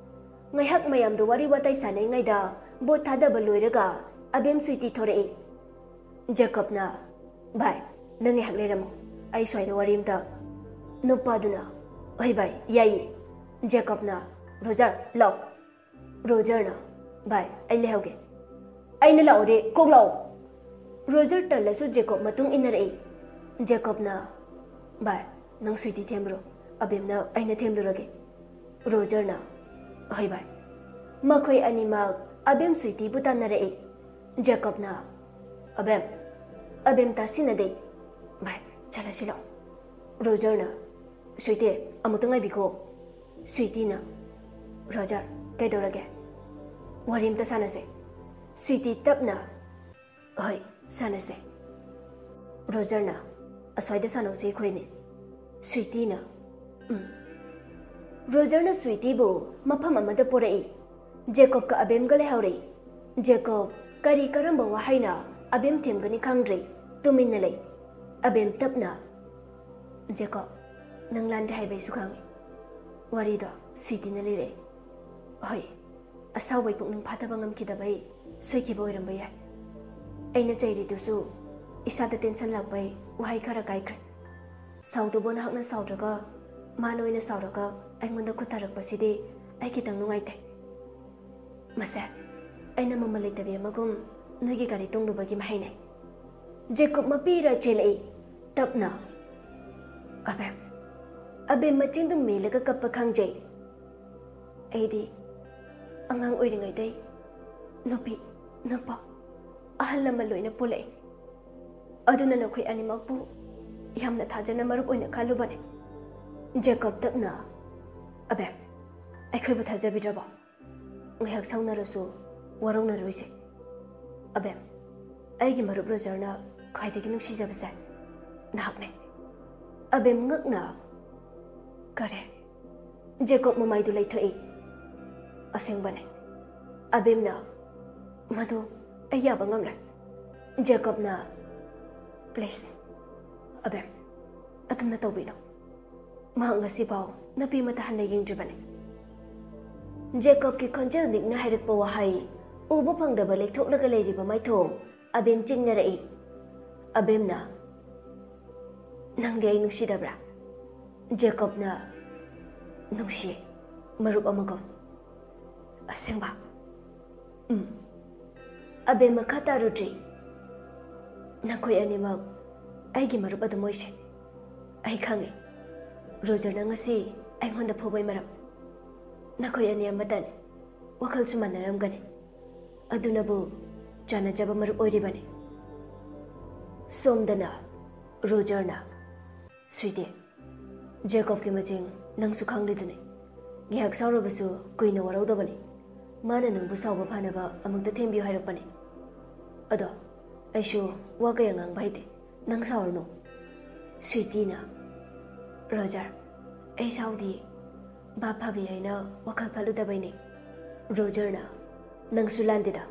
ꯉꯥꯏꯍꯥꯛ ꯃꯌꯥꯝꯗꯨ ꯋꯥꯔꯤ ꯋꯥꯇꯥꯏ ꯁꯥꯟꯅꯔꯤꯉꯩꯗ ꯚꯣꯠ ꯊꯥꯗꯕ ꯂꯣꯏꯔꯒ ꯑꯕꯦꯝ ꯁ꯭ꯋꯤꯇꯤ ꯊꯣꯔꯛꯏ꯫ ꯖꯦꯀꯣꯕꯅ, "ꯚꯥꯏ, ꯅꯪ ꯉꯥꯏꯍꯥꯛ ꯂꯩꯔꯝꯃꯣ, ꯑꯩ ꯁ꯭ꯋꯥꯏꯗ ꯋꯥꯔꯤ ꯑꯝꯇ"꯫ ꯅꯨꯄꯥꯗꯨꯅ, "ꯍꯣꯏ ꯚꯥꯏ, ꯌꯥꯏꯌꯦ"꯫ ꯖꯦꯀꯣꯕꯅ, "ꯔꯣꯖꯔ, ꯂꯥꯛꯑꯣ"꯫ ꯔꯣꯖꯔꯅ, "ꯚꯥꯏ, ꯑꯩ ꯂꯩꯍꯧꯒꯦ"꯫ "ꯑꯩꯅ ꯂꯥꯛꯑꯣꯗꯤ ꯀꯣꯛ ꯂꯥꯛꯑꯣ"꯫ ꯔꯣꯖꯔ ꯇꯜꯂꯁꯨ ꯖꯦꯀꯣꯕ ꯃꯇꯨꯡ ꯏꯟꯅꯔꯛꯏ꯫ ꯖꯦꯀꯣꯕꯅ, "ꯚꯥꯏ, ꯅꯪ ꯁ꯭ꯋꯤꯇꯤ ꯊꯦꯝꯕ꯭ꯔꯣ? ꯑꯕꯦꯝꯅ ꯑꯩꯅ ꯊꯦꯝꯂꯨꯔꯒꯦ"꯫ ꯔꯣꯖꯔꯅ, "ꯍꯣꯏ ꯚꯥꯏ"꯫ ꯃꯈꯣꯏ ꯑꯅꯤꯃꯛ ꯑꯕꯦꯝ ꯁ꯭ꯋꯤꯇꯤꯕꯨ ꯇꯥꯟꯅꯔꯛꯏ꯫ ꯖꯦꯀꯣꯕꯅ, "ꯑꯕꯦꯝ"꯫ ꯑꯕꯦꯝ ꯇꯥꯁꯤꯟꯅꯗꯦ꯫ "ꯚꯥꯏ, ꯆꯠꯂꯁꯤ ꯂꯥꯛꯑꯣ"꯫ ꯔꯣꯖꯔꯅ, "ꯁ꯭ꯋꯤꯇꯤ, ꯑꯃꯨꯛꯇ ꯉꯥꯏꯕꯤꯈꯣ"꯫ ꯁ꯭ꯋꯤꯇꯤꯅ, "ꯔꯣꯖꯔ, ꯀꯩꯗꯧꯔꯒꯦ? ꯋꯥꯔꯤ ꯑꯝꯇ ꯁꯥꯟꯅꯁꯦ"꯫ ꯁ꯭ꯋꯤꯇꯤ ꯇꯞꯅ, "ꯍꯣꯏ, ꯁꯥꯟꯅꯁꯦ"꯫ ꯔꯣꯖꯔꯅ, "ꯑꯁ꯭ꯋꯥꯏꯗ ꯁꯥꯟꯅꯧꯁꯦ ꯑꯩꯈꯣꯏꯅꯤ"꯫ ꯁ꯭ꯋꯤꯇꯤꯅ, "ꯎꯝ"꯫ ꯔꯣꯖꯔꯅ ꯁ꯭ꯋꯤꯇꯤꯕꯨ ꯃꯐꯝ ꯑꯃꯗ ꯄꯨꯔꯛꯏ꯫ ꯖꯦꯀꯣꯕꯀ ꯑꯕꯦꯝꯒ ꯂꯩꯍꯧꯔꯦ꯫ ꯖꯦꯀꯣꯕ ꯀꯔꯤ ꯀꯔꯝꯕ ꯋꯥꯍꯩꯅ ꯑꯕꯦꯝ ꯊꯦꯝꯒꯅꯤ ꯈꯪꯗ꯭ꯔꯦ, ꯇꯨꯃꯤꯟꯅ ꯂꯩ꯫ ꯑꯕꯦꯝ ꯇꯞꯅ, "ꯖꯦꯀꯣꯕ, ꯅꯪ ꯂꯥꯟꯗꯦ ꯍꯥꯏꯕ ꯑꯩꯁꯨ ꯈꯪꯉꯤ꯫ ꯋꯥꯔꯤꯗꯣ ꯁ꯭ꯋꯤꯇꯤꯅ ꯂꯤꯔꯛꯑꯦ꯫ ꯍꯣꯏ, ꯑꯁꯥꯎꯕꯩ ꯄꯨꯛꯅꯤꯡ ꯐꯥꯊꯕ ꯉꯝꯈꯤꯗꯕꯩ ꯁꯣꯏꯈꯤꯕ ꯑꯣꯏꯔꯝꯕ ꯌꯥꯏ꯫ ꯑꯩꯅ ꯆꯩꯔꯤꯗꯨꯁꯨ ꯏꯁꯥꯗ ꯇꯦꯟꯁꯟ ꯂꯥꯛꯄꯩ ꯋꯥꯍꯩ ꯈꯔ ꯀꯥꯏꯈ꯭ꯔꯦ꯫ ꯁꯥꯎꯗꯧꯕ ꯅꯍꯥꯛꯅ ꯁꯥꯎꯗ꯭ꯔꯒ ꯃꯥꯅ ꯑꯣꯏꯅ ꯁꯥꯎꯔꯒ ꯑꯩꯉꯣꯟꯗ ꯈꯨꯠ ꯊꯥꯔꯛꯄꯁꯤꯗꯤ ꯑꯩ ꯈꯤꯇꯪ ꯅꯨꯡꯉꯥꯏꯇꯦ꯫ ꯃꯁꯦ ꯑꯩꯅ ꯃꯃꯜ ꯂꯩꯇꯕꯤ ꯑꯃꯒꯨꯝ ꯅꯣꯏꯒꯤ ꯒꯥꯔꯤ ꯇꯣꯡꯂꯨꯕꯒꯤ ꯃꯍꯩꯅꯦ"꯫ ꯖꯦꯀꯣꯕ ꯃꯄꯤꯔ ꯆꯦꯜꯂꯛꯏ꯫ ꯇꯞꯅ, "ꯑꯕꯦꯝ"꯫ ꯑꯕꯦꯝ ꯃꯆꯤꯟꯗꯨ ꯃꯦꯜꯂꯒ ꯀꯞꯄ ꯈꯪꯖꯩ꯫ "ꯑꯩꯗꯤ ꯑꯉꯥꯡ ꯑꯣꯏꯔꯤꯉꯩꯗꯩ ꯅꯨꯄꯤ, ꯅꯨꯄꯥ, ꯑꯍꯜ ꯂꯃꯟ ꯂꯣꯏꯅ ꯄꯨꯜꯂꯛꯑꯦ꯫ ꯑꯗꯨꯅ ꯅꯈꯣꯏ ꯑꯅꯤꯃꯛꯄꯨ ꯌꯥꯝꯅ ꯊꯥꯖꯅ ꯃꯔꯨꯞ ꯑꯣꯏꯅ ꯈꯜꯂꯨꯕꯅꯤ꯫ ꯖꯦꯀꯣꯕ ꯇꯞꯅ, "ꯑꯕꯦꯝ, ꯑꯩꯈꯣꯏꯕꯨ ꯊꯥꯖꯕꯤꯗ꯭ꯔꯕꯣ? ꯉꯥꯏꯍꯥꯛ ꯁꯥꯎꯅꯔꯁꯨ ꯋꯥꯔꯧꯅꯔꯣꯏꯁꯦ꯫ ꯑꯕꯦꯝ, ꯑꯩꯒꯤ ꯃꯔꯨꯞ ꯔꯣꯖꯔꯅ ꯈ꯭ꯋꯥꯏꯗꯒꯤ ꯅꯨꯡꯁꯤꯖꯕꯁꯦ ꯅꯍꯥꯛꯅꯦ꯫" ꯑꯕꯦꯝ ꯉꯛꯅ, "ꯀꯔꯤ?" ꯖꯦꯀꯣꯕ ꯃꯃꯥꯏꯗꯨ ꯂꯩꯊꯣꯛꯏ꯫ "ꯑꯁꯦꯡꯕꯅꯦ꯫" ꯑꯕꯦꯝꯅ, "ꯃꯗꯨ ꯑꯩ ꯌꯥꯕ ꯉꯝꯂꯣꯏ꯫" ꯖꯦꯀꯣꯕꯅ, "Please, ꯑꯕꯦꯝ, ꯑꯗꯨꯝꯅ ꯇꯧꯕꯤꯅꯨ꯫ ꯃꯍꯥꯛ ꯉꯁꯤꯐꯥꯎ ꯅꯨꯄꯤ ꯑꯃꯠꯇ ꯍꯟꯅ ꯌꯦꯡꯗ꯭ꯔꯤꯕꯅꯤ꯫" ꯖꯦꯀꯣꯕꯀꯤ ꯈꯣꯟꯖꯦꯜ ꯅꯤꯛꯅ ꯍꯥꯏꯔꯛꯄ ꯋꯥꯍꯩ ꯎꯕ ꯐꯪꯗꯕ ꯂꯩꯊꯣꯛꯂꯒ ꯂꯩꯔꯤꯕ ꯃꯥꯏꯊꯣꯡ ꯑꯕꯦꯝ ꯆꯤꯡꯅꯔꯛꯏ꯫ ꯑꯕꯦꯝꯅ, "ꯅꯪꯗꯤ ꯑꯩ ꯅꯨꯡꯁꯤꯗꯕ꯭ꯔꯥ?" ꯖꯦꯀꯣꯕꯅ, "ꯅꯨꯡꯁꯤꯌꯦ, ꯃꯔꯨꯞ ꯑꯃꯒꯨꯝ꯫" "ꯑꯁꯦꯡꯕ?" "ꯎꯝ꯫" ꯑꯕꯦꯝ ꯃꯈꯥ ꯇꯥꯔꯨꯗ꯭ꯔꯤ꯫ "ꯅꯈꯣꯏ ꯑꯅꯤꯃꯛ ꯑꯩꯒꯤ ꯃꯔꯨꯞ ꯑꯗꯨꯝ ꯑꯣꯏꯁꯦ꯫ ꯑꯩ ꯈꯪꯉꯦ, ꯔꯣꯖꯔꯅ ꯉꯁꯤ ꯑꯩꯉꯣꯟꯗ ꯐꯨꯕꯩ ꯃꯔꯝ ꯅꯈꯣꯏ ꯑꯅꯤ ꯑꯃꯠꯇꯅꯤ꯫ ꯋꯥꯈꯜꯁꯨ ꯃꯥꯟꯅꯔꯝꯒꯅꯤ꯫ ꯑꯗꯨꯅꯕꯨ ꯆꯥꯟꯅꯖꯕ ꯃꯔꯨꯞ ꯑꯣꯏꯔꯤꯕꯅꯤ꯫" ꯁꯣꯝꯗꯅ ꯔꯣꯖꯔꯅ, "ꯁ꯭ꯋꯤꯇꯤ, ꯖꯦꯀꯣꯕꯀꯤ ꯃꯆꯤꯡ ꯅꯪꯁꯨ ꯈꯪꯂꯤꯗꯨꯅꯤ꯫ ꯉꯥꯏꯍꯥꯛ ꯁꯥꯎꯔꯕꯁꯨ ꯀꯨꯏꯅ ꯋꯥꯔꯧꯗꯕꯅꯤ꯫ ꯃꯥꯅ ꯅꯪꯕꯨ ꯁꯥꯎꯕ ꯐꯥꯅꯕ ꯑꯃꯨꯛꯇ ꯊꯦꯝꯕꯤꯌꯨ ꯍꯥꯏꯔꯛꯄꯅꯤ꯫ ꯑꯗꯣ ꯑꯩꯁꯨ ꯋꯥ ꯀꯌꯥ ꯉꯥꯡꯕ ꯍꯩꯇꯦ꯫ ꯅꯪ ꯁꯥꯎꯔꯅꯨ꯫" ꯁ꯭ꯋꯤꯇꯤꯅ, "ꯔꯣꯖꯔ, ꯑꯩ ꯁꯥꯎꯗꯤꯌꯦ꯫ ꯚꯥꯞ ꯐꯕꯤ ꯍꯥꯏꯅ ꯋꯥꯈꯜ ꯐꯠꯂꯨꯗꯕꯩꯅꯦ꯫" ꯔꯣꯖꯔꯅ, "ꯅꯪꯁꯨ ꯂꯥꯟꯗꯦꯗ꯫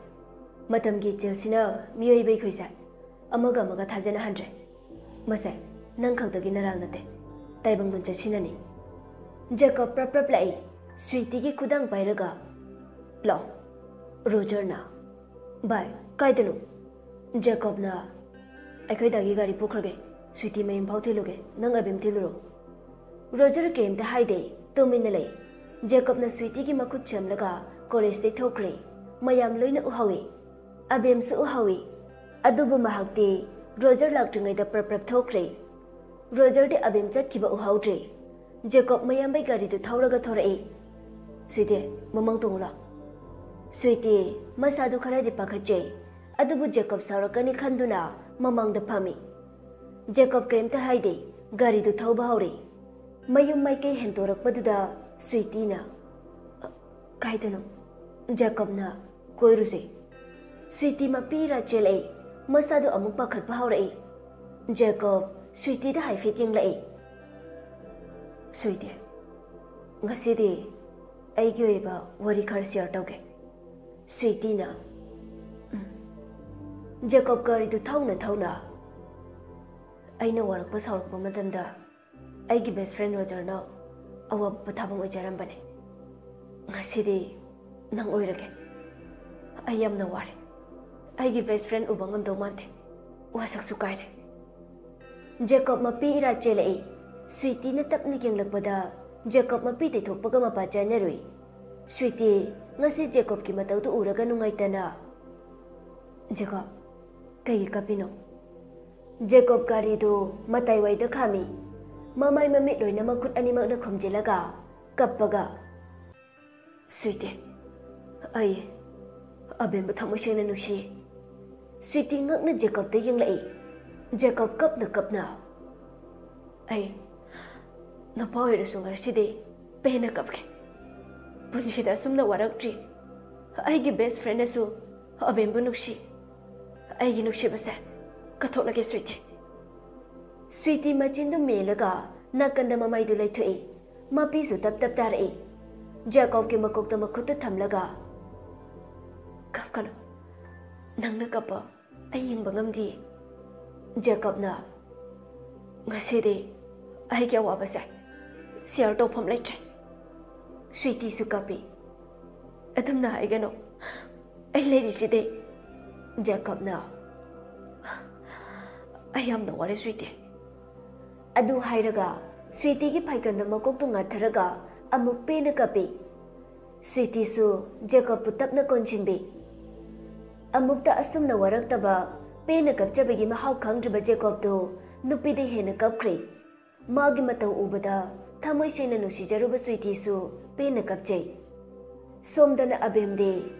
ꯃꯇꯝꯒꯤ ꯏꯆꯦꯜꯁꯤꯅ ꯃꯤꯑꯣꯏꯕ ꯑꯩꯈꯣꯏꯁꯦ ꯑꯃꯒ ꯑꯃꯒ ꯊꯥꯖꯅꯍꯟꯗ꯭ꯔꯦ꯫ ꯃꯁꯦ ꯅꯪ ꯈꯛꯇꯒꯤ ꯅꯔꯥꯜ ꯅꯠꯇꯦ, ꯇꯥꯏꯕꯪ ꯂꯣꯟꯆꯠꯁꯤꯅꯅꯤ꯫" ꯖꯦꯀꯣꯕ ꯄ꯭ꯔꯞ ꯄ꯭ꯔꯞ ꯂꯥꯛꯏ꯫ ꯁ꯭ꯋꯤꯇꯤꯒꯤ ꯈꯨꯗꯥꯡ ꯄꯥꯏꯔꯒ, "ꯂꯥꯛꯑꯣ꯫" ꯔꯣꯖꯔꯅ, "ꯚꯥꯏ, ꯀꯥꯏꯗꯅꯣ?" ꯖꯦꯀꯣꯕꯅ, "ꯑꯩꯈꯣꯏ ꯗꯥꯒꯤ ꯒꯥꯔꯤ ꯄꯨꯈ꯭ꯔꯒꯦ, ꯁ꯭ꯋꯤꯇꯤ ꯃꯌꯨꯝ ꯐꯥꯎ ꯊꯤꯜꯂꯨꯒꯦ, ꯅꯪ ꯑꯕꯦꯝ ꯊꯤꯜꯂꯨꯔꯣ꯫" ꯔꯣꯖꯔ ꯀꯔꯤꯝꯇ ꯍꯥꯏꯗꯦ, ꯇꯨꯃꯤꯟꯅ ꯂꯩ꯫ ꯖꯦꯀꯣꯕꯅ ꯁ꯭ꯋꯤꯇꯤꯒꯤ ꯃꯈꯨꯠ ꯁꯦꯝꯂꯒ ꯀꯣꯂꯦꯖꯇꯩ ꯊꯣꯛꯈ꯭ꯔꯦ꯫ ꯃꯌꯥꯝ ꯂꯣꯏꯅ ꯎꯍꯧꯏ꯫ ꯑꯕꯦꯝꯁꯨ ꯎꯍꯧꯏ꯫ ꯑꯗꯨꯕꯨ ꯃꯍꯥꯛꯇꯤ ꯔꯣꯖꯔ ꯂꯥꯛꯇ꯭ꯔꯤꯉꯩꯗ ꯄ꯭ꯔꯞ ꯄ꯭ꯔꯞ ꯊꯣꯛꯈ꯭ꯔꯦ꯫ ꯔꯣꯖꯔꯗꯤ ꯑꯕꯦꯝ ꯆꯠꯈꯤꯕ ꯎꯍꯧꯗ꯭ꯔꯦ꯫ ꯖꯦꯀꯣꯕ ꯃꯌꯥꯝꯕꯩ ꯒꯥꯔꯤꯗꯨ ꯊꯧꯔꯒ ꯊꯣꯔꯛꯏ꯫ "ꯁ꯭ꯋꯤꯇꯤ, ꯃꯃꯥꯡ ꯇꯣꯡꯉꯨ ꯂꯥꯎ꯫" ꯁ꯭ꯋꯤꯇꯤ ꯃꯁꯥꯗꯨ ꯈꯔꯗꯤ ꯄꯥꯈꯠꯆꯩ, ꯑꯗꯨꯕꯨ ꯖꯦꯀꯣꯕ ꯁꯥꯎꯔꯛꯀꯅꯤ ꯈꯟꯗꯨꯅ ꯃꯃꯥꯡꯗ ꯐꯝꯃꯤ꯫ ꯖꯦꯀꯣꯕ ꯀꯔꯤꯝꯇ ꯍꯥꯏꯗꯦ, ꯒꯥꯔꯤꯗꯨ ꯊꯧꯕ ꯍꯧꯔꯦ꯫ ꯃꯌꯨꯝ ꯃꯥꯏꯀꯩ ꯍꯦꯟꯗꯣꯔꯛꯄꯗꯨꯗ ꯁ꯭ꯋꯤꯇꯤꯅ, "ꯑ, ꯀꯥꯏꯗꯅꯣ?" ꯖꯦꯀꯣꯕꯅ, "ꯀꯣꯏꯔꯨꯁꯦ꯫" ꯁ꯭ꯋꯤꯇꯤ ꯃꯄꯤ ꯏꯔꯥ ꯆꯦꯜꯂꯛꯏ꯫ ꯃꯁꯥꯗꯣ ꯑꯃꯨꯛ ꯄꯥꯈꯠꯄ ꯍꯧꯔꯛꯏ꯫ ꯖꯦꯀꯣꯕ ꯁ꯭ꯋꯤꯇꯤꯗ ꯍꯥꯏꯐꯦꯠ ꯌꯦꯡꯂꯛꯏ꯫ "ꯁ꯭ꯋꯤꯇꯤ, ꯉꯁꯤꯗꯤ ꯑꯩꯒꯤ ꯑꯣꯏꯕ ꯋꯥꯔꯤ ꯈꯔ ꯁꯤꯌꯔ ꯇꯧꯒꯦ꯫" ꯁ꯭ꯋꯤꯇꯤꯅ, "ꯎꯝ꯫" ꯖꯦꯀꯣꯕ ꯒꯥꯔꯤꯗꯨ ꯊꯧꯅ ꯊꯧꯅ, "ꯑꯩꯅ ꯋꯥꯔꯛꯄ ꯁꯥꯎꯔꯛꯄ ꯃꯇꯝꯗ ꯑꯩꯒꯤ ꯕꯦꯁ ꯐ꯭ꯔꯦꯟ ꯔꯣꯖꯔꯅ ꯑꯋꯥꯕ ꯄꯣꯊꯥꯐꯝ ꯑꯣꯏꯖꯔꯝꯕꯅꯦ꯫ ꯉꯁꯤꯗꯤ ꯅꯪ ꯑꯣꯏꯔꯒꯦ꯫ ꯑꯩ ꯌꯥꯝꯅ ꯋꯥꯔꯦ꯫ ꯑꯩꯒꯤ ꯕꯦꯁ ꯐ꯭ꯔꯦꯟ ꯎꯕ ꯉꯝꯗꯧ ꯃꯥꯟꯗꯦ꯫ ꯋꯥꯁꯛꯁꯨ ꯀꯥꯏꯔꯦ꯫" ꯖꯦꯀꯣꯕ ꯃꯄꯤ ꯏꯔꯥ ꯆꯦꯜꯂꯛꯏ꯫ ꯁ꯭ꯋꯤꯇꯤꯅ ꯇꯞꯅ ꯌꯦꯡꯂꯛꯄꯗ ꯖꯦꯀꯣꯕ ꯃꯄꯤ ꯇꯩꯊꯣꯛꯄꯒ ꯃꯄꯥ ꯆꯥꯅꯔꯨꯏ꯫ ꯁ꯭ꯋꯤꯇꯤ ꯉꯁꯤ ꯖꯦꯀꯣꯕꯀꯤ ꯃꯇꯧꯗꯨ ꯎꯔꯒ ꯅꯨꯡꯉꯥꯏꯇꯅ, "ꯖꯦꯀꯣꯕ, ꯀꯩꯒꯤ ꯀꯞꯄꯤꯅꯣ?" ꯖꯦꯀꯣꯕ ꯒꯥꯔꯤꯗꯨ ꯃꯇꯥꯏꯋꯥꯏꯗ ꯈꯥꯝꯃꯤ꯫ ꯃꯃꯥꯏ ꯃꯃꯤꯠ ꯂꯣꯏꯅ ꯃꯈꯨꯠ ꯑꯅꯤꯃꯛꯅ ꯈꯨꯝꯖꯤꯜꯂꯒ ꯀꯞꯄꯒ, "ꯁ꯭ꯋꯤꯇꯤ, ꯑꯩ ꯑꯕꯦꯝꯕꯨ ꯊꯃꯣꯏ ꯁꯦꯡꯅ ꯅꯨꯡꯁꯤ꯫" ꯁ꯭ꯋꯤꯇꯤ ꯉꯛꯅ ꯖꯦꯀꯣꯕꯇ ꯌꯦꯡꯂꯛꯏ꯫ ꯖꯦꯀꯣꯕ ꯀꯞꯅ ꯀꯞꯅ, "ꯑꯩ ꯅꯨꯄꯥ ꯑꯣꯏꯔꯁꯨ ꯉꯁꯤꯗꯤ ꯄꯦꯟꯅ ꯀꯞꯀꯦ꯫ ꯄꯨꯟꯁꯤꯗ ꯑꯁꯨꯝꯅ ꯋꯥꯔꯛꯇ꯭ꯔꯤ꯫ ꯑꯩꯒꯤ ꯕꯦꯁ ꯐ꯭ꯔꯦꯟꯅꯁꯨ ꯑꯕꯦꯝꯕꯨ ꯅꯨꯡꯁꯤ꯫ ꯑꯩꯒꯤ ꯅꯨꯡꯁꯤꯕꯁꯦ ꯀꯠꯊꯣꯛꯂꯒꯦ ꯁ꯭ꯋꯤꯇꯤ꯫" ꯁ꯭ꯋꯤꯇꯤ ꯃꯆꯤꯟꯗꯨ ꯃꯦꯜꯂꯒ ꯅꯥꯀꯟꯗ ꯃꯃꯥꯏꯗꯨ ꯂꯩꯊꯣꯛꯏ꯫ ꯃꯄꯤꯁꯨ ꯇꯞ ꯇꯞ ꯇꯥꯔꯛꯏ꯫ ꯖꯦꯀꯣꯕꯀꯤ ꯃꯀꯣꯛꯇ ꯃꯈꯨꯠꯇꯨ ꯊꯝꯂꯒ, "ꯀꯞꯀꯅꯨ꯫ ꯅꯪꯅ ꯀꯞꯄ ꯑꯩ ꯌꯦꯡꯕ ꯉꯝꯗꯦ꯫" ꯖꯦꯀꯣꯕꯅ, "ꯉꯁꯤꯗꯤ ꯑꯩꯒꯤ ꯑꯋꯥꯕꯁꯦ ꯁꯤꯌꯔ ꯇꯧꯐꯝ ꯂꯩꯇ꯭ꯔꯦ꯫" ꯁ꯭ꯋꯤꯇꯤꯁꯨ ꯀꯞꯄꯤ꯫ "ꯑꯗꯨꯝꯅ ꯍꯥꯏꯒꯅꯨ, ꯑꯩ ꯂꯩꯔꯤꯁꯤꯗꯤ꯫" ꯖꯦꯀꯣꯕꯅ, "ꯑꯩ ꯌꯥꯝꯅ ꯋꯥꯔꯦ ꯁ꯭ꯋꯤꯇꯤ꯫" ꯑꯗꯨ ꯍꯥꯏꯔꯒ ꯁ꯭ꯋꯤꯇꯤꯒꯤ ꯐꯥꯏꯒꯟꯗ ꯃꯀꯣꯛꯇꯨ ꯉꯥꯊꯔꯒ ꯑꯃꯨꯛ ꯄꯦꯟꯅ ꯀꯞꯄꯤ꯫ ꯁ꯭ꯋꯤꯇꯤꯁꯨ ꯖꯦꯀꯣꯕꯄꯨ ꯇꯞꯅ ꯀꯣꯟꯁꯤꯟꯕꯤ꯫ ꯑꯃꯨꯛꯇ ꯑꯁꯨꯝꯅ ꯋꯥꯔꯛꯇꯕ, ꯄꯦꯟꯅ ꯀꯞꯆꯕꯒꯤ ꯃꯍꯥꯎ ꯈꯪꯗ꯭ꯔꯤꯕ ꯖꯦꯀꯣꯕꯇꯨ ꯅꯨꯄꯤꯗꯩ ꯍꯦꯟꯅ ꯀꯞꯈ꯭ꯔꯦ꯫ ꯃꯥꯒꯤ ꯃꯇꯧ ꯎꯕꯗ ꯊꯃꯣꯏ ꯁꯦꯡꯅ ꯅꯨꯡꯁꯤꯖꯔꯨꯕ ꯁ꯭ꯋꯤꯇꯤꯁꯨ ꯄꯦꯟꯅ ꯀꯞꯆꯩ꯫ ꯁꯣꯝꯗꯅ ꯑꯕꯦꯝꯗꯤ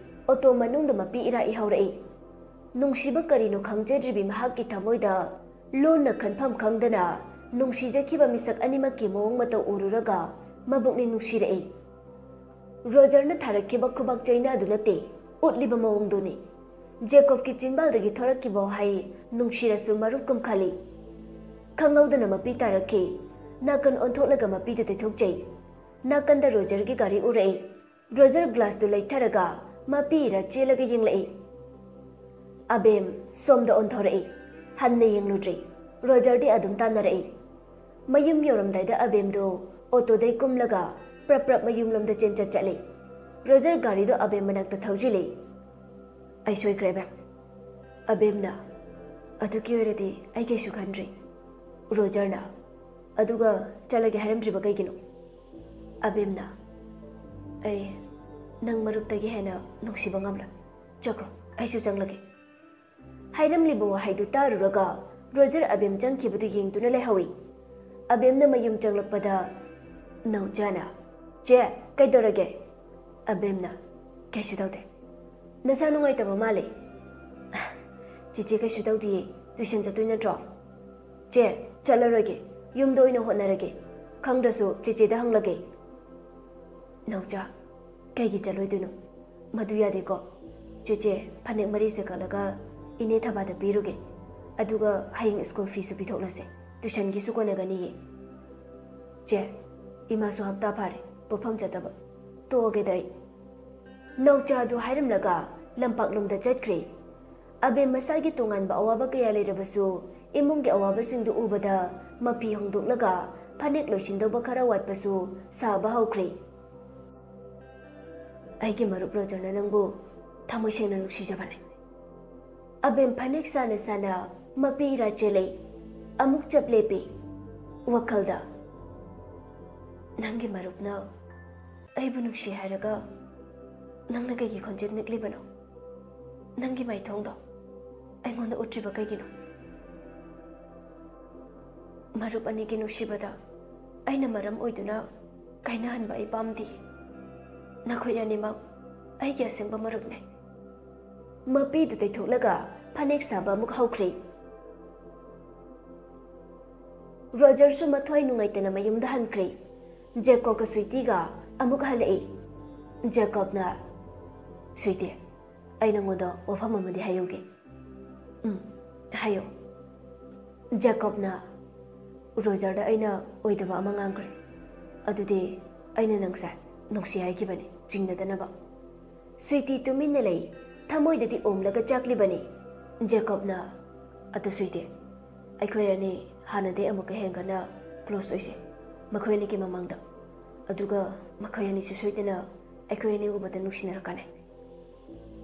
ꯑꯣꯇꯣ ꯃꯅꯨꯡꯗ ꯃꯄꯤ ꯏꯔꯥ ꯏꯍꯧꯔꯛꯏ꯫ ꯅꯨꯡꯁꯤꯕ ꯀꯔꯤꯅꯣ ꯈꯪꯖꯗ꯭ꯔꯤꯕꯤ ꯃꯍꯥꯛꯀꯤ ꯊꯃꯣꯏꯗ ꯂꯣꯟꯅ ꯈꯟꯐꯝ ꯈꯪꯗꯅ ꯅꯨꯡꯁꯤꯖꯈꯤꯕ ꯃꯤꯁꯛ ꯑꯅꯤꯃꯛꯀꯤ ꯃꯑꯣꯡ ꯃꯇꯧ ꯎꯔꯨꯔꯒ ꯃꯕꯨꯛꯅꯤꯡ ꯅꯨꯡꯁꯤꯔꯛꯏ꯫ ꯔꯣꯖꯔꯅ ꯊꯥꯔꯛꯈꯤꯕ ꯈꯨꯕꯥꯛ ꯆꯩꯅꯥꯗꯨ ꯅꯠꯇꯦ, ꯎꯠꯂꯤꯕ ꯃꯑꯣꯡꯗꯨꯅꯤ꯫ ꯖꯦꯀꯣꯕꯀꯤ ꯆꯤꯟꯕꯥꯜꯗꯒꯤ ꯊꯣꯔꯛꯈꯤꯕ ꯋꯥꯍꯩ "ꯅꯨꯡꯁꯤꯔꯁꯨ ꯃꯔꯨꯞ" ꯀꯨꯝꯈꯠꯂꯤ꯫ ꯈꯪꯍꯧꯗꯅ ꯃꯄꯤ ꯇꯥꯔꯛꯈꯤ꯫ ꯅꯥꯀꯟ ꯑꯣꯟꯊꯣꯛꯂꯒ ꯃꯄꯤꯗꯨ ꯇꯩꯊꯣꯛꯆꯩ꯫ ꯅꯥꯀꯟꯗ ꯔꯣꯖꯔꯒꯤ ꯒꯥꯔꯤ ꯎꯔꯛꯏ꯫ ꯔꯣꯖꯔ ꯒ꯭ꯂꯥꯁꯇꯨ ꯂꯩꯊꯔꯒ ꯃꯄꯤ ꯏꯔꯥ ꯆꯦꯜꯂꯒ ꯌꯦꯡꯂꯛꯏ꯫ ꯑꯕꯦꯝ ꯁꯣꯝꯗ ꯑꯣꯟꯊꯣꯔꯛꯏ꯫ ꯍꯟꯅ ꯌꯦꯡꯂꯨꯗ꯭ꯔꯤ꯫ ꯔꯣꯖꯔꯗꯤ ꯑꯗꯨꯝ ꯇꯥꯟꯅꯔꯛꯏ꯫ ꯃꯌꯨꯝ ꯌꯧꯔꯝꯗꯥꯏꯗ ꯑꯕꯦꯝꯗꯣ ꯑꯣꯇꯣꯗꯩ ꯀꯨꯝꯂꯒ ꯄ꯭ꯔꯞ ꯄ꯭ꯔꯞ ꯃꯌꯨꯝꯂꯣꯝꯗ ꯆꯦꯟꯆꯠ ꯆꯠꯂꯤ꯫ ꯔꯣꯖꯔ ꯒꯥꯔꯤꯗꯣ ꯑꯕꯦꯝ ꯃꯅꯥꯛꯇ ꯊꯧꯖꯤꯜꯂꯤ꯫ "ꯑꯩ ꯁꯣꯏꯈ꯭ꯔꯦ, ꯑꯕꯦꯝ꯫" ꯑꯕꯦꯝꯅ, "ꯑꯗꯨꯒꯤ ꯑꯣꯏꯔꯗꯤ ꯑꯩ ꯀꯩꯁꯨ ꯈꯟꯗ꯭ꯔꯤ꯫" ꯔꯣꯖꯔꯅ, "ꯑꯗꯨꯒ ꯆꯠꯂꯒꯦ ꯍꯥꯏꯔꯝꯗ꯭ꯔꯤꯕ ꯀꯩꯒꯤꯅꯣ?" ꯑꯕꯦꯝꯅ, "ꯑꯩ ꯅꯪ ꯃꯔꯨꯞꯇꯒꯤ ꯍꯦꯟꯅ ꯅꯨꯡꯁꯤꯕ ꯉꯝꯂꯣꯏ꯫ ꯆꯠꯈ꯭ꯔꯣ, ꯑꯩꯁꯨ ꯆꯪꯂꯒꯦ꯫" ꯍꯥꯏꯔꯝꯂꯤꯕ ꯋꯥꯍꯩꯗꯨ ꯇꯥꯔꯨꯔꯒ ꯔꯣꯖꯔ ꯑꯕꯦꯝ ꯆꯪꯈꯤꯕꯗꯨ ꯌꯦꯡꯗꯨꯅ ꯂꯩꯍꯧꯏ꯫ ꯑꯕꯦꯝꯅ ꯃꯌꯨꯝ ꯆꯪꯂꯛꯄꯗ ꯅꯧꯆꯥꯅ, "ꯆꯦ, ꯀꯩꯗꯧꯔꯒꯦ?" ꯑꯕꯦꯝꯅ, "ꯀꯩꯁꯨ ꯇꯧꯗꯦ꯫ ꯅꯁꯥ ꯅꯨꯡꯉꯥꯏꯇꯕ ꯃꯥꯜꯂꯦ꯫" "ꯆꯦꯆꯦ, ꯀꯩꯁꯨ ꯇꯧꯗꯤꯌꯦ꯫ ꯇꯨꯏꯁꯟ ꯆꯠꯇꯣꯏ ꯅꯠꯇ꯭ꯔꯣ?" "ꯆꯦ, ꯆꯠꯂꯔꯣꯏꯒꯦ꯫ ꯌꯨꯝꯗ ꯑꯣꯏꯅ ꯍꯣꯠꯅꯔꯒꯦ꯫ ꯈꯪꯗ꯭ꯔꯁꯨ ꯆꯦꯆꯦꯗ ꯍꯪꯂꯒꯦ꯫" ꯅꯧꯆꯥ, "ꯀꯩꯒꯤ ꯆꯠꯂꯣꯏꯗꯣꯏꯅꯣ? ꯃꯗꯨ ꯌꯥꯗꯦꯀꯣ꯫ ꯆꯦꯆꯦ, ꯐꯅꯦꯛ ꯃꯔꯤꯁꯦ ꯀꯠꯂꯒ ꯏꯅꯦ ꯊꯕꯥꯗ ꯄꯤꯔꯨꯒꯦ꯫ ꯑꯗꯨꯒ ꯍꯌꯦꯡ ꯁ꯭ꯀꯨꯜ ꯐꯤꯁꯨ ꯄꯤꯊꯣꯛꯂꯁꯦ꯫ ꯇꯨꯏꯁꯟꯒꯤꯁꯨ ꯀꯣꯟꯅꯒꯅꯤꯌꯦ꯫" "ꯆꯦ, ꯏꯃꯥꯁꯨ ꯍꯞꯇꯥ ꯐꯥꯔꯦ ꯄꯣꯠꯐꯝ ꯆꯠꯇꯕ꯫ ꯇꯣꯛꯑꯒꯦꯗ ꯑꯩ꯫" ꯅꯧꯆꯥꯗꯨ ꯍꯥꯏꯔꯝꯂꯒ ꯂꯝꯄꯥꯛꯂꯣꯝꯗ ꯆꯠꯈ꯭ꯔꯦ꯫ ꯑꯕꯦꯝ ꯃꯁꯥꯒꯤ ꯇꯣꯉꯥꯟꯕ ꯑꯋꯥꯕ ꯀꯌꯥ ꯂꯩꯔꯕꯁꯨ, ꯏꯃꯨꯡꯒꯤ ꯑꯋꯥꯕꯁꯤꯡꯗꯨ ꯎꯕꯗ ꯃꯐꯤ ꯍꯣꯡꯗꯣꯛꯂꯒ ꯐꯅꯦꯛ ꯂꯣꯏꯁꯤꯟꯗꯧꯕ ꯈꯔ ꯋꯥꯠꯄꯁꯨ ꯁꯥꯕ ꯍꯧꯈ꯭ꯔꯦ꯫ "ꯑꯩꯒꯤ ꯃꯔꯨꯞ ꯔꯣꯖꯔꯅ ꯅꯪꯕꯨ ꯊꯃꯣꯏ ꯁꯦꯡꯅ ꯅꯨꯡꯁꯤꯖꯕꯅꯦ꯫" ꯑꯕꯦꯝ ꯐꯅꯦꯛ ꯁꯥꯅ ꯁꯥꯅ ꯃꯄꯤ ꯏꯔꯥ ꯆꯦꯜꯂꯛꯏ꯫ ꯑꯃꯨꯛ ꯆꯞ ꯂꯦꯞꯄꯤ꯫ ꯋꯥꯈꯜꯗ, "ꯅꯪꯒꯤ ꯃꯔꯨꯞꯅ ꯑꯩꯕꯨ ꯅꯨꯡꯁꯤ ꯍꯥꯏꯔꯒ ꯅꯪꯅ ꯀꯩꯒꯤ ꯈꯣꯟꯖꯦꯜ ꯅꯤꯛꯂꯤꯕꯅꯣ? ꯅꯪꯒꯤ ꯃꯥꯏꯊꯣꯡꯗꯣ ꯑꯩꯉꯣꯟꯗ ꯎꯠꯇ꯭ꯔꯤꯕ ꯀꯩꯒꯤꯅꯣ? ꯃꯔꯨꯞ ꯑꯅꯤꯒꯤ ꯅꯨꯡꯁꯤꯕꯗ ꯑꯩꯅ ꯃꯔꯝ ꯑꯣꯏꯗꯨꯅ ꯀꯥꯏꯅꯍꯟꯕ ꯑꯩ ꯄꯥꯝꯗꯦ꯫ ꯅꯈꯣꯏ ꯑꯅꯤꯃꯛ ꯑꯩꯒꯤ ꯑꯁꯦꯡꯕ ꯃꯔꯨꯞꯅꯦ꯫" ꯃꯄꯤꯗꯨ ꯇꯩꯊꯣꯛꯂꯒ ꯐꯅꯦꯛ ꯁꯥꯕ ꯑꯃꯨꯛ ꯍꯧꯈ꯭ꯔꯦ꯫ ꯔꯣꯖꯔꯁꯨ ꯃꯊ꯭ꯋꯥꯏ ꯅꯨꯡꯉꯥꯏꯇꯅ ꯃꯌꯨꯝꯗ ꯍꯟꯈ꯭ꯔꯦ꯫ ꯖꯦꯀꯣꯕꯀ ꯁ꯭ꯋꯤꯇꯤꯒ ꯑꯃꯨꯛ ꯍꯜꯂꯛꯏ꯫ ꯖꯦꯀꯣꯕꯅ, "ꯁ꯭ꯋꯤꯇꯤ, ꯑꯩ ꯅꯉꯣꯟꯗ ꯋꯥꯐꯝ ꯑꯃꯗꯤ ꯍꯥꯏꯍꯧꯒꯦ꯫" "ꯎꯝ, ꯍꯥꯏꯌꯣ꯫" ꯖꯦꯀꯣꯕꯅ, "ꯔꯣꯖꯔꯗ ꯑꯩꯅ ꯑꯣꯏꯗꯕ ꯑꯃ ꯉꯥꯡꯈ꯭ꯔꯦ꯫ ꯑꯗꯨꯗꯤ ꯑꯩꯅ ꯅꯪꯁꯦ ꯅꯨꯡꯁꯤ ꯍꯥꯏꯈꯤꯕꯅꯤ, ꯆꯤꯡꯅꯗꯅꯕ꯫" ꯁ꯭ꯋꯤꯇꯤ ꯇꯨꯃꯤꯟꯅ ꯂꯩ꯫ ꯊꯃꯣꯏꯗꯗꯤ ꯑꯣꯝꯂꯒ ꯆꯥꯛꯂꯤꯕꯅꯤ꯫ ꯖꯦꯀꯣꯕꯅ, "ꯑꯗꯨ ꯁ꯭ꯋꯤꯇꯤ, ꯑꯩꯈꯣꯏ ꯑꯅꯤ ꯍꯥꯟꯅꯗꯩ ꯑꯃꯨꯛꯀ ꯍꯦꯟꯒꯠꯅ ꯀ꯭ꯂꯣꯁ ꯑꯣꯏꯁꯦ, ꯃꯈꯣꯏ ꯑꯅꯤꯒꯤ ꯃꯃꯥꯡꯗ꯫ ꯑꯗꯨꯒ ꯃꯈꯣꯏ ꯑꯅꯤꯁꯨ ꯁꯣꯏꯗꯅ ꯑꯩꯈꯣꯏ ꯑꯅꯤ ꯎꯕꯗ ꯅꯨꯡꯁꯤꯅꯔꯛꯀꯅꯤ꯫"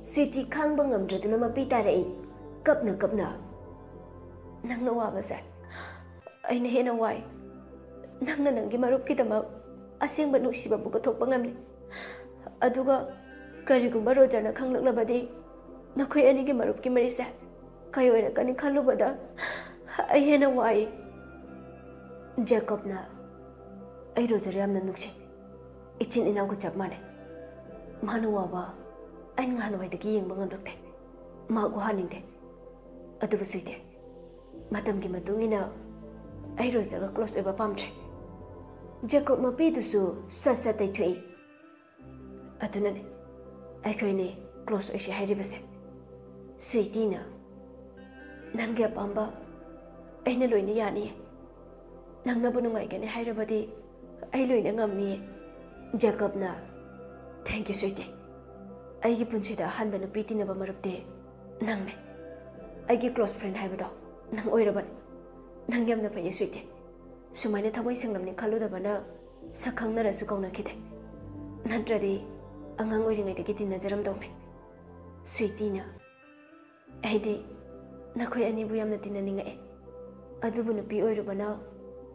ꯁ꯭ꯋꯤꯇꯤ ꯈꯥꯡꯕ ꯉꯝꯗ꯭ꯔꯗꯨꯅ ꯃꯄꯤ ꯇꯥꯔꯛꯏ꯫ ꯀꯞꯅ ꯀꯞꯅ, "ꯅꯪꯅ ꯋꯥꯕꯁꯦ ꯑꯩꯅ ꯍꯦꯟꯅ ꯋꯥꯏ꯫ ꯅꯪꯅ ꯅꯪꯒꯤ ꯃꯔꯨꯞꯀꯤꯗꯃꯛ ꯑꯁꯦꯡꯕ ꯅꯨꯡꯁꯤꯕꯕꯨ ꯀꯠꯊꯣꯛꯄ ꯉꯝꯂꯤ꯫ ꯑꯗꯨꯒ ꯀꯔꯤꯒꯨꯝꯕ ꯔꯣꯖꯔꯅ ꯈꯪꯂꯛꯂꯕꯗꯤ ꯅꯈꯣꯏ ꯑꯅꯤꯒꯤ ꯃꯔꯨꯞꯀꯤ ꯃꯔꯤꯁꯦ ꯀꯩ ꯑꯣꯏꯔꯛꯀꯅꯤ ꯈꯜꯂꯨꯕꯗ ꯑꯩ ꯍꯦꯟꯅ ꯋꯥꯏ꯫" ꯖꯦꯀꯣꯕꯅ, "ꯑꯩ ꯔꯣꯖꯔ ꯌꯥꯝꯅ ꯅꯨꯡꯁꯤ꯫ ꯏꯆꯤꯟ ꯏꯅꯥꯎꯒ ꯆꯞ ꯃꯥꯟꯅꯩ꯫ ꯃꯥꯅ ꯋꯥꯕ ꯑꯩꯅ ꯅꯍꯥꯟꯋꯥꯏꯗꯒꯤ ꯌꯦꯡꯕ ꯉꯝꯂꯛꯇꯦ꯫ ꯃꯍꯥꯛ ꯋꯥꯍꯟꯅꯤꯡꯗꯦ꯫ ꯑꯗꯨꯕꯨ ꯁ꯭ꯋꯤꯇꯤ, ꯃꯇꯝꯒꯤ ꯃꯇꯨꯡ ꯏꯟꯅ ꯑꯩ ꯔꯣꯖꯔꯒ ꯀ꯭ꯂꯣꯁ ꯑꯣꯏꯕ ꯄꯥꯝꯗ꯭ꯔꯦ꯫" ꯖꯦꯀꯣꯕ ꯃꯄꯤꯗꯨꯁꯨ ꯁꯠ ꯁꯠ ꯇꯩꯊꯣꯛꯏ꯫ "ꯑꯗꯨꯅꯅꯦ ꯑꯩꯈꯣꯏꯅꯤ ꯀ꯭ꯂꯣꯁ ꯑꯣꯏꯁꯦ ꯍꯥꯏꯔꯤꯕꯁꯦ꯫" ꯁ꯭ꯋꯤꯇꯤꯅ, "ꯅꯪꯒꯤ ꯑꯄꯥꯝꯕ ꯑꯩꯅ ꯂꯣꯏꯅ ꯌꯥꯅꯤꯌꯦ꯫ ꯅꯪꯅꯕꯨ ꯅꯨꯡꯉꯥꯏꯒꯅꯤ ꯍꯥꯏꯔꯕꯗꯤ ꯑꯩ ꯂꯣꯏꯅ ꯉꯝꯅꯤꯌꯦ꯫" ꯖꯦꯀꯣꯕꯅ, "Thank you, ꯁ꯭ꯋꯤꯇꯤ꯫ ꯑꯩꯒꯤ ꯄꯨꯟꯁꯤꯗ ꯑꯍꯥꯟꯕ ꯅꯨꯄꯤ ꯇꯤꯟꯅꯕ ꯃꯔꯨꯞꯇꯤ ꯅꯪꯅꯦ꯫ ꯑꯩꯒꯤ ꯀ꯭ꯂꯣꯁ ꯐ꯭ꯔꯦꯟ ꯍꯥꯏꯕꯗꯣ ꯅꯪ ꯑꯣꯏꯔꯕꯅꯤ꯫ ꯅꯪ ꯌꯥꯝꯅ ꯐꯩꯌꯦ, ꯁ꯭ꯋꯤꯇꯤ꯫ ꯁꯨꯃꯥꯏꯅ ꯊꯃꯣꯏ ꯁꯦꯡꯂꯝꯅꯤ ꯈꯜꯂꯨꯗꯕꯅ ꯁꯛ ꯈꯪꯅꯔꯁꯨ ꯀꯧꯅꯈꯤꯗꯦ꯫ ꯅꯠꯇ꯭ꯔꯗꯤ ꯑꯉꯥꯡ ꯑꯣꯏꯔꯤꯉꯩꯗꯒꯤ ꯇꯤꯟꯅꯖꯔꯝꯗꯧꯅꯦ꯫" ꯁ꯭ꯋꯤꯇꯤꯅ, "ꯑꯩꯗꯤ ꯅꯈꯣꯏ ꯑꯅꯤꯕꯨ ꯌꯥꯝꯅ ꯇꯤꯟꯅꯅꯤꯡꯉꯛꯑꯦ꯫ ꯑꯗꯨꯕꯨ ꯅꯨꯄꯤ ꯑꯣꯏꯔꯨꯕꯅ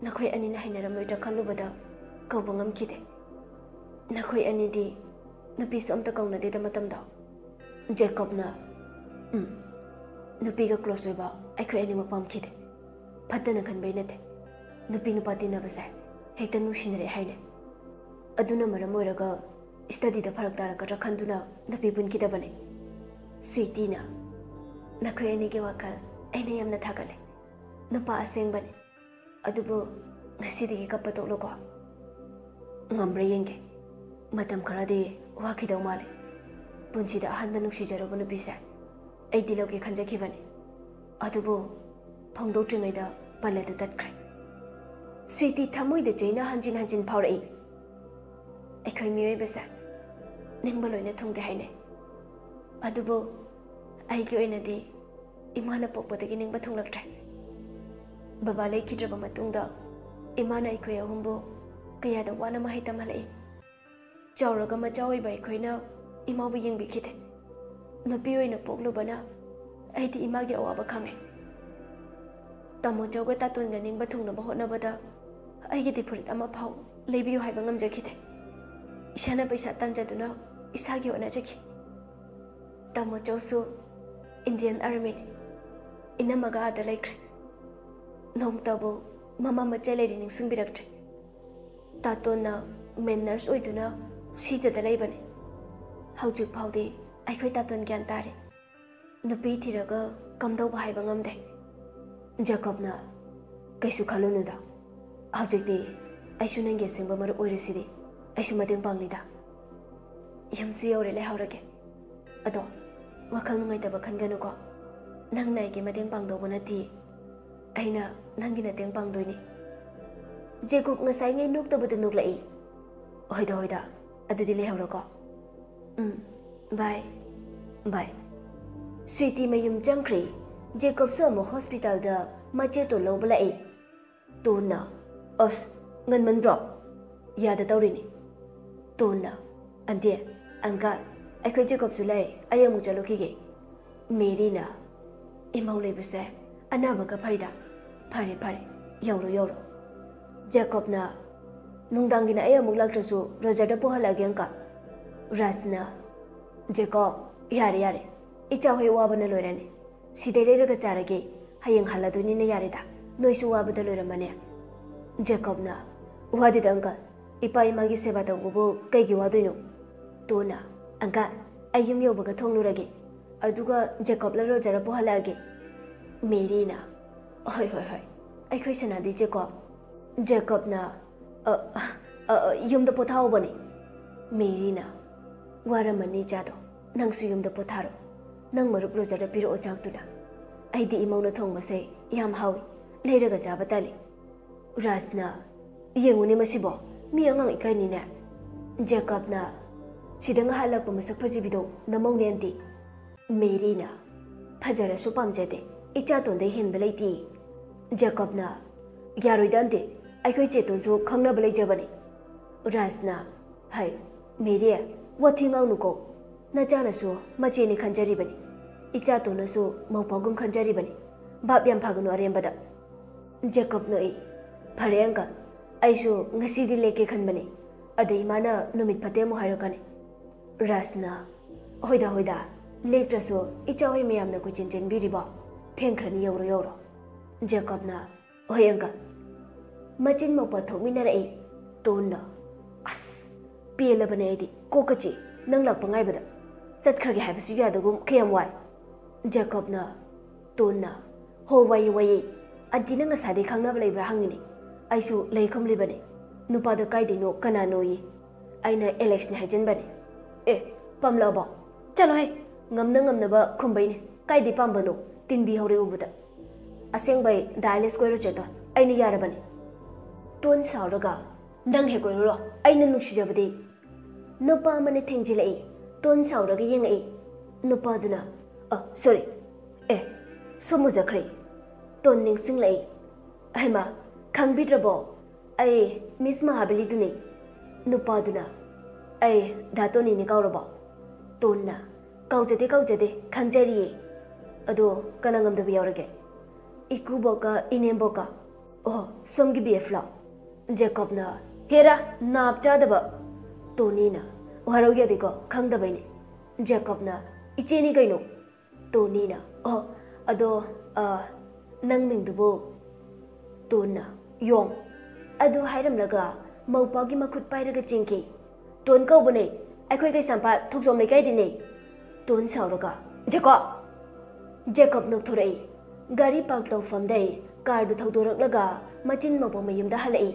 ꯅꯈꯣꯏ ꯑꯅꯤꯅ ꯍꯩꯅꯔꯝꯂꯣꯏꯗ꯭ꯔꯥ ꯈꯜꯂꯨꯕꯗ ꯀꯧꯕ ꯉꯝꯈꯤꯗꯦ꯫ ꯅꯈꯣꯏ ꯑꯅꯤꯗꯤ ꯅꯨꯄꯤꯁꯨ ꯑꯝꯇ ꯀꯧꯅꯗꯦꯗ ꯃꯇꯝꯗꯣ꯫" ꯖꯦꯀꯣꯕꯅ, "ꯎꯝ, ꯅꯨꯄꯤꯒ ꯀ꯭ꯂꯣꯁ ꯑꯣꯏꯕ ꯑꯩꯈꯣꯏ ꯑꯅꯤꯃꯛ ꯄꯥꯝꯈꯤꯗꯦ꯫ ꯐꯠꯇꯅ ꯈꯟꯕꯩ ꯅꯠꯇꯦ꯫ ꯅꯨꯄꯤ ꯅꯨꯄꯥ ꯇꯤꯟꯅꯕꯁꯦ ꯍꯦꯛꯇ ꯅꯨꯡꯁꯤꯅꯔꯦ ꯍꯥꯏꯅꯦ꯫ ꯑꯗꯨꯅ ꯃꯔꯝ ꯑꯣꯏꯔꯒ ꯁ꯭ꯇꯗꯤꯗ ꯐꯔꯛ ꯇꯥꯔꯛꯀꯗ꯭ꯔꯥ ꯈꯟꯗꯨꯅ ꯅꯨꯄꯤ ꯄꯨꯟꯈꯤꯗꯕꯅꯦ꯫ ꯁ꯭ꯋꯤꯇꯤꯅ, "ꯅꯈꯣꯏ ꯑꯅꯤꯒꯤ ꯋꯥꯈꯜ ꯑꯩꯅ ꯌꯥꯝꯅ ꯊꯥꯒꯠꯂꯦ꯫ ꯅꯨꯄꯥ ꯑꯁꯦꯡꯕꯅꯤ꯫ ꯑꯗꯨꯕꯨ ꯉꯁꯤꯗꯒꯤ ꯀꯞꯄ ꯇꯣꯛꯂꯣꯀꯣ꯫ ꯉꯝꯕ꯭ꯔꯥ ꯌꯦꯡꯒꯦ꯫ ꯃꯇꯝ ꯈꯔꯗꯤ ꯋꯥꯈꯤꯗꯧ ꯃꯥꯜꯂꯦ꯫ ꯄꯨꯟꯁꯤꯗ ꯑꯍꯥꯟꯕ ꯅꯨꯡꯁꯤꯖꯔꯨꯕ ꯅꯨꯄꯤꯁꯦ ꯑꯩꯗꯤ ꯂꯧꯒꯦ ꯈꯟꯖꯈꯤꯕꯅꯤ꯫ ꯑꯗꯨꯕꯨ ꯐꯣꯡꯗꯣꯛꯇ꯭ꯔꯤꯉꯩꯗ ꯄꯜ ꯑꯗꯨ ꯇꯠꯈ꯭ꯔꯦ꯫" ꯁ꯭ꯋꯤꯇꯤ ꯊꯃꯣꯏꯗ ꯆꯩꯅ ꯍꯟꯖꯤꯟ ꯍꯟꯖꯤꯟ ꯐꯥꯎꯔꯛꯏ꯫ ꯑꯩꯈꯣꯏ ꯃꯤꯑꯣꯏꯕꯁꯦ ꯅꯤꯡꯕ ꯂꯣꯏꯅ ꯊꯨꯡꯗꯦ ꯍꯥꯏꯅꯩ꯫ ꯑꯗꯨꯕꯨ ꯑꯩꯒꯤ ꯑꯣꯏꯅꯗꯤ ꯏꯃꯥꯅ ꯄꯣꯛꯄꯗꯒꯤ ꯅꯤꯡꯕ ꯊꯨꯡꯂꯛꯇ꯭ꯔꯦ꯫ ꯕꯕꯥ ꯂꯩꯈꯤꯗ꯭ꯔꯕ ꯃꯇꯨꯡꯗ ꯏꯃꯥꯅ ꯑꯩꯈꯣꯏ ꯑꯍꯨꯝꯕꯨ ꯀꯌꯥꯗ ꯋꯥꯅ ꯃꯍꯩ ꯇꯝꯍꯜꯂꯛꯏ꯫ ꯆꯥꯎꯔꯒ ꯃꯆꯥ ꯑꯣꯏꯕ ꯑꯩꯈꯣꯏꯅ ꯏꯃꯥꯕꯨ ꯌꯦꯡꯕꯤꯈꯤꯗꯦ꯫ ꯅꯨꯄꯤ ꯑꯣꯏꯅ ꯄꯣꯛꯂꯨꯕꯅ ꯑꯩꯗꯤ ꯏꯃꯥꯒꯤ ꯑꯋꯥꯕ ꯈꯪꯉꯦ꯫ ꯇꯥꯃꯣ ꯆꯧꯒ ꯇꯥꯇꯣꯟꯒ ꯅꯤꯡꯕ ꯊꯨꯡꯅꯕ ꯍꯣꯠꯅꯕꯗ ꯑꯩꯒꯤꯗꯤ ꯐꯨꯔꯤꯠ ꯑꯃ ꯐꯥꯎ ꯂꯩꯕꯤꯌꯨ ꯍꯥꯏꯕ ꯉꯝꯖꯈꯤꯗꯦ꯫ ꯏꯁꯥꯅ ꯄꯩꯁꯥ ꯇꯥꯟꯖꯗꯨꯅ ꯏꯁꯥꯒꯤ ꯍꯣꯠꯅꯖꯈꯤ꯫ ꯇꯥꯃꯣ ꯆꯧꯁꯨ ꯏꯟꯗꯤꯌꯟ ꯑꯥꯔꯃꯤꯅꯤ꯫ ꯏꯅꯝꯃꯒ ꯑꯥꯗ ꯂꯩꯈ꯭ꯔꯦ꯫ ꯅꯣꯡꯃꯇꯕꯨ ꯃꯃꯥ ꯃꯆꯦ ꯂꯩꯔꯤ ꯅꯤꯡꯁꯤꯡꯕꯤꯔꯛꯇ꯭ꯔꯦ꯫ ꯇꯥꯇꯣꯟꯅ ꯃꯦꯟ ꯅꯔꯁ ꯑꯣꯏꯗꯨꯅ ꯁꯤꯖꯗ ꯂꯩꯕꯅꯤ꯫ ꯍꯧꯖꯤꯛ ꯐꯥꯎꯗꯤ ꯑꯩꯈꯣꯏ ꯇꯥꯇꯣꯟ ꯒ꯭ꯌꯥꯟ ꯇꯥꯔꯤ꯫ ꯅꯨꯄꯤ ꯊꯤꯔꯒ ꯀꯝꯗꯧꯕ ꯍꯥꯏꯕ ꯉꯝꯗꯦ꯫ ꯖꯦꯀꯣꯕꯅ, "ꯀꯩꯁꯨ ꯈꯜꯂꯨꯅꯨꯗ꯫ ꯍꯧꯖꯤꯛꯇꯤ ꯑꯩꯁꯨ ꯅꯪꯒꯤ ꯑꯁꯦꯡꯕ ꯃꯔꯨꯞ ꯑꯣꯏꯔꯤꯁꯤꯗꯤ꯫ ꯑꯩꯁꯨ ꯃꯇꯦꯡ ꯄꯥꯡꯅꯤꯗ꯫ ꯌꯨꯝꯁꯨ ꯌꯧꯔꯦ, ꯂꯩꯍꯧꯔꯒꯦ꯫ ꯑꯗꯣ ꯋꯥꯈꯜ ꯅꯨꯡꯉꯥꯏꯇꯕ ꯈꯟꯒꯅꯨꯀꯣ꯫ ꯅꯪꯅ ꯑꯩꯒꯤ ꯃꯇꯦꯡ ꯄꯥꯡꯗꯧꯕ ꯅꯠꯇꯦ꯫ ꯑꯩꯅ ꯅꯪꯒꯤ ꯃꯇꯦꯡ ꯄꯥꯡꯗꯣꯏꯅꯤ꯫" ꯖꯦꯀꯣꯕ ꯉꯁꯥꯏꯉꯩ ꯅꯣꯛꯇꯕꯗꯨ ꯅꯣꯛꯂꯛꯏ꯫ "ꯍꯣꯏꯗ, ꯍꯣꯏꯗ꯫ ꯑꯗꯨꯗꯤ ꯂꯩꯍꯧꯔꯣꯀꯣ꯫ ꯎꯝ, ꯕꯥꯏ꯫ ꯕꯥꯏ꯫" ꯁ꯭ꯋꯤꯇꯤ ꯃꯌꯨꯝ ꯆꯪꯈ꯭ꯔꯦ꯫ ꯖꯦꯀꯣꯕꯁꯨ ꯑꯃꯨꯛ ꯍꯣꯁꯄꯤꯇꯥꯜꯗ ꯃꯆꯦꯇꯣꯟ ꯂꯧꯕ ꯂꯥꯛꯏ꯫ ꯇꯣꯟꯅ, "ꯑꯁ, ꯉꯟꯃꯟꯗ꯭ꯔꯣ? ꯌꯥꯗ ꯇꯧꯔꯤꯅꯤ꯫" ꯇꯣꯟꯅ, "ꯑꯟꯇꯤ, ꯑꯪꯀꯜ, ꯑꯩꯈꯣꯏ ꯖꯦꯀꯣꯕꯁꯨ ꯂꯩ, ꯑꯩ ꯑꯃꯨꯛ ꯆꯠꯂꯨꯈꯤꯒꯦ꯫" ꯃꯦꯔꯤꯅ, "ꯏꯃꯧ ꯂꯩꯕꯁꯦ ꯑꯅꯥꯕꯒ ꯐꯩꯗ꯫ ꯐꯔꯦ, ꯐꯔꯦ, ꯌꯧꯔꯣ, ꯌꯧꯔꯣ꯫" ꯖꯦꯀꯣꯕꯅ, "ꯅꯨꯡꯗꯥꯡꯒꯤꯅ ꯑꯩ ꯑꯃꯨꯛ ꯂꯥꯛꯇ꯭ꯔꯁꯨ ꯔꯣꯖꯔꯗ ꯄꯨꯍꯜꯂꯛꯑꯒꯦ, ꯑꯪꯀꯜ꯫" ꯔꯥꯖꯅ, "ꯖꯦꯀꯣꯕ, ꯌꯥꯔꯦ, ꯌꯥꯔꯦ꯫ ꯏꯆꯥ ꯍꯣꯏ ꯋꯥꯕꯅ ꯂꯣꯏꯔꯅꯤ꯫ ꯁꯤꯗꯩ ꯂꯩꯔꯒ ꯆꯥꯔꯒꯦ꯫ ꯍꯌꯦꯡ ꯍꯜꯂꯗꯣꯏꯅꯤꯅ ꯌꯥꯔꯦꯗ꯫ ꯅꯣꯏꯁꯨ ꯋꯥꯕꯗ ꯂꯣꯏꯔꯝꯃꯅꯤ꯫" ꯖꯦꯀꯣꯕꯅ, "ꯋꯥꯗꯦꯗ, ꯑꯪꯀꯜ꯫ ꯏꯄꯥ ꯏꯃꯥꯒꯤ ꯁꯦꯕꯥ ꯇꯧꯕꯕꯨ ꯀꯩꯒꯤ ꯋꯥꯗꯣꯏꯅꯣ?" ꯇꯣꯟꯅ, "ꯑꯪꯀꯜ, ꯑꯩ ꯌꯨꯝ ꯌꯧꯕꯒ ꯊꯣꯡꯂꯨꯔꯒꯦ꯫ ꯑꯗꯨꯒ ꯖꯦꯀꯣꯕꯂ ꯔꯣꯖꯔ ꯄꯨꯍꯜꯂꯛꯑꯒꯦ꯫ ꯃꯦꯔꯤꯅ, "ꯍꯣꯏ, ꯍꯣꯏ, ꯍꯣꯏ, ꯑꯩꯈꯣꯏ ꯁꯅꯥꯗꯤ ꯖꯦꯀꯣꯕ꯫" ꯖꯦꯀꯣꯕꯅ, "ꯑ, ꯑ, ꯑ, ꯌꯨꯝꯗ ꯄꯣꯊꯥꯍꯧꯕꯅꯦ꯫" ꯃꯦꯔꯤꯅ, "ꯋꯥꯔꯝꯃꯅꯤ ꯏꯆꯥꯗꯣ, ꯅꯪꯁꯨ ꯌꯨꯝꯗ ꯄꯣꯊꯥꯔꯣ꯫ ꯅꯪ ꯃꯔꯨꯞ ꯔꯣꯖꯔꯗ ꯄꯤꯔꯛꯑꯣ ꯆꯥꯛꯇꯨꯅ꯫ ꯑꯩꯗꯤ ꯏꯃꯧꯅ ꯊꯣꯡꯕꯁꯦ ꯌꯥꯝ ꯍꯥꯎꯏ, ꯂꯩꯔꯒ ꯆꯥꯕ ꯇꯜꯂꯤ꯫" ꯔꯥꯖꯅ, "ꯌꯦꯡꯉꯨꯅꯦ ꯃꯁꯤꯕꯣ, ꯃꯤ ꯑꯉꯥꯡ ꯏꯀꯥꯏꯅꯤꯅꯦ꯫" ꯖꯦꯀꯣꯕꯅ, "ꯁꯤꯗ ꯉꯥꯏꯍꯥꯛ ꯂꯥꯛꯄ ꯃꯁꯛ ꯐꯖꯕꯤꯗꯣ ꯅꯃꯧꯅꯦ ꯑꯟꯇꯤ꯫" ꯃꯦꯔꯤꯅ, "ꯐꯖꯔꯁꯨ ꯄꯥꯝꯖꯗꯦ, ꯏꯆꯥꯇꯣꯟꯗꯩ ꯍꯦꯟꯕ ꯂꯩꯇꯦ꯫" ꯖꯦꯀꯣꯕꯅ, "ꯌꯥꯔꯣꯏꯗ ꯑꯟꯇꯤ, ꯑꯩꯈꯣꯏ ꯆꯦꯇꯣꯟꯁꯨ ꯈꯪꯅꯕ ꯂꯩꯖꯕꯅꯤ꯫" ꯔꯥꯖꯅ, "ꯍꯩ, ꯃꯦꯔꯤ, ꯋꯥꯊꯤ ꯉꯥꯡꯅꯨꯀꯣ꯫ ꯅꯆꯥꯅꯁꯨ ꯃꯆꯦꯅꯤ ꯈꯟꯖꯔꯤꯕꯅꯤ, ꯏꯆꯥꯇꯣꯟꯅꯁꯨ ꯃꯧꯄꯥꯒꯨꯝ ꯈꯟꯖꯔꯤꯕꯅꯤ꯫ ꯚꯥꯞ ꯌꯥꯝ ꯐꯒꯅꯨ ꯑꯔꯦꯝꯕꯗ꯫" ꯖꯦꯀꯣꯕ ꯅꯣꯛꯏ꯫ "ꯐꯔꯦ ꯑꯪꯀꯜ, ꯑꯩꯁꯨ ꯉꯁꯤꯗꯤ ꯂꯦꯛꯀꯦ ꯈꯟꯕꯅꯤ, ꯑꯗ ꯏꯃꯥꯅ ꯅꯨꯃꯤꯠ ꯐꯠꯇꯦ ꯑꯃꯨꯛ ꯍꯥꯏꯔꯛꯀꯅꯤ꯫" ꯔꯥꯖꯅ, "ꯍꯣꯏꯗ, ꯍꯣꯏꯗ, ꯂꯦꯛꯇ꯭ꯔꯁꯨ ꯏꯆꯥ ꯍꯣꯏ ꯃꯌꯥꯝꯅ ꯀꯣꯏꯆꯦꯟ ꯆꯦꯟꯕꯤꯔꯤꯕꯣ? ꯊꯦꯡꯈ꯭ꯔꯅꯤ, ꯌꯧꯔꯣ, ꯌꯧꯔꯣ꯫" ꯖꯦꯀꯣꯕꯅ, "ꯍꯣꯏ ꯑꯪꯀꯜ꯫" ꯃꯆꯤꯟ ꯃꯧꯄꯥ ꯊꯣꯛꯃꯤꯟꯅꯔꯛꯏ꯫ ꯇꯣꯟꯅ, "ꯑꯁ, ꯄꯦꯜꯂꯕꯅꯦ ꯑꯩꯗꯤ, ꯀꯣꯛꯀ ꯆꯤꯛꯏ ꯅꯪ ꯂꯥꯛꯄ ꯉꯥꯏꯕꯗ꯫ ꯆꯠꯈ꯭ꯔꯒꯦ ꯍꯥꯏꯕꯁꯨ ꯌꯥꯗꯒꯨꯝ, ꯀꯌꯥꯝ ꯋꯥꯏ꯫" ꯖꯦꯀꯣꯕꯅ, "ꯇꯣꯟꯅ, ꯍꯣ, ꯋꯥꯏꯌꯦ, ꯋꯥꯏꯌꯦ꯫ ꯑꯟꯇꯤꯅ ꯉꯁꯥꯏꯗꯩ ꯈꯪꯅꯕ ꯂꯩꯕ꯭ꯔꯥ ꯍꯪꯉꯤꯅꯦ꯫ ꯑꯩꯁꯨ ꯂꯩ ꯈꯨꯝꯂꯤꯕꯅꯤ꯫ ꯅꯨꯄꯥꯗꯣ ꯀꯥꯏꯗꯩꯅꯣ, ꯀꯅꯥꯅꯣꯌꯦ꯫ ꯑꯩꯅ ꯑꯦꯂꯦꯛꯁꯅꯤ ꯍꯥꯏꯖꯤꯟꯕꯅꯤ꯫" "ꯑꯦ, ꯄꯝꯂꯛꯑꯕꯣ? ꯆꯠꯂꯣꯍꯦ, ꯉꯝꯅ ꯉꯝꯅꯕ ꯈꯨꯝꯕꯩꯅꯦ꯫ ꯀꯥꯏꯗꯩ ꯄꯥꯝꯕꯅꯣ? ꯇꯤꯟꯕꯤ ꯍꯧꯔꯦ ꯎꯕꯗ꯫ ꯑꯁꯦꯡꯕꯩ ꯗꯥꯏꯂꯤꯁ ꯀꯣꯏꯔꯨ ꯆꯦꯇꯣ, ꯑꯩꯅ ꯌꯥꯔꯕꯅꯤ꯫" ꯇꯣꯟ ꯁꯥꯎꯔꯒ, "ꯅꯪ ꯍꯦꯛ ꯀꯣꯏꯔꯨꯔꯣ, ꯑꯩꯅ ꯅꯨꯡꯁꯤꯖꯕꯗꯤ꯫" ꯅꯨꯄꯥ ꯑꯃꯅ ꯊꯦꯡꯖꯤꯜꯂꯛꯏ꯫ ꯇꯣꯟ ꯁꯥꯎꯔꯒ ꯌꯦꯡꯉꯛꯏ꯫ ꯅꯨꯄꯥꯗꯨꯅ, "ꯑ, ꯁꯣꯔꯤ꯫ ꯑꯦ, ꯁꯣꯝ ꯎꯖꯈ꯭ꯔꯦ꯫" ꯇꯣꯟ ꯅꯤꯡꯁꯤꯡꯂꯛꯏ꯫ "ꯍꯩꯃꯥ, ꯈꯪꯕꯤꯗ꯭ꯔꯕꯣ? ꯑꯩ ꯃꯤꯁ ꯃꯍꯥꯕꯂꯤꯗꯨꯅꯤ꯫" ꯅꯨꯄꯥꯗꯨꯅ, "ꯑꯩ ꯗꯥ ꯇꯣꯅꯤꯅꯤ, ꯀꯥꯎꯔꯕꯣ?" ꯇꯣꯟꯅ, "ꯀꯥꯎꯖꯗꯦ, ꯀꯥꯎꯖꯗꯦ, ꯈꯪꯖꯔꯤꯌꯦ꯫ ꯑꯗꯣ ꯀꯅꯥ ꯉꯝꯗꯕ ꯌꯥꯎꯔꯒꯦ?" "ꯏꯀꯨꯕꯣꯛꯀ ꯏꯅꯦꯝꯕꯣꯛꯀ꯫" "ꯑꯣ, ꯁꯣꯝꯒꯤ ꯕꯤ ꯑꯦꯐ ꯂꯣ?" ꯖꯦꯀꯣꯕꯅ, "ꯍꯦꯔꯥ, ꯅꯥꯞ ꯆꯥꯗꯕ!" ꯇꯣꯅꯤꯅ, "ꯋꯥꯔꯧ ꯌꯥꯗꯦꯀꯣ, ꯈꯪꯗꯕꯩꯅꯦ꯫" ꯖꯦꯀꯣꯕꯅ, "ꯏꯆꯦꯅꯤ ꯀꯩꯅꯣ꯫" ꯇꯣꯅꯤꯅ, "ꯑꯣ, ꯑꯗꯣ, ꯑ, ꯅꯪ ꯃꯤꯡꯗꯨꯕꯨ?" ꯇꯣꯟꯅ, "ꯌꯣꯡ꯫" ꯑꯗꯨ ꯍꯥꯏꯔꯝꯂꯒ ꯃꯧꯄꯥꯒꯤ ꯃꯈꯨꯠ ꯄꯥꯏꯔꯒ ꯆꯦꯟꯈꯤ꯫ "ꯇꯣꯟ ꯀꯧꯕꯅꯦ, ꯑꯩꯈꯣꯏ ꯀꯩꯁꯥꯝꯄꯥꯠ ꯊꯣꯛꯆꯣꯝ ꯂꯩꯀꯥꯏꯗꯤꯅꯦ꯫" ꯇꯣꯟ ꯁꯥꯎꯔꯒ, ꯖꯦꯀꯣꯕ! ꯖꯦꯀꯣꯕ ꯅꯣꯛꯊꯣꯔꯛꯏ꯫ ꯒꯥꯔꯤ ꯄꯥꯔꯛ ꯇꯧꯐꯝꯗꯩ ꯀꯥꯔꯗꯨ ꯊꯧꯗꯣꯔꯛꯂꯒ ꯃꯆꯤꯟ ꯃꯧꯄ꯭ꯋ ꯃꯌꯨꯝꯗ ꯍꯜꯂꯛꯏ꯫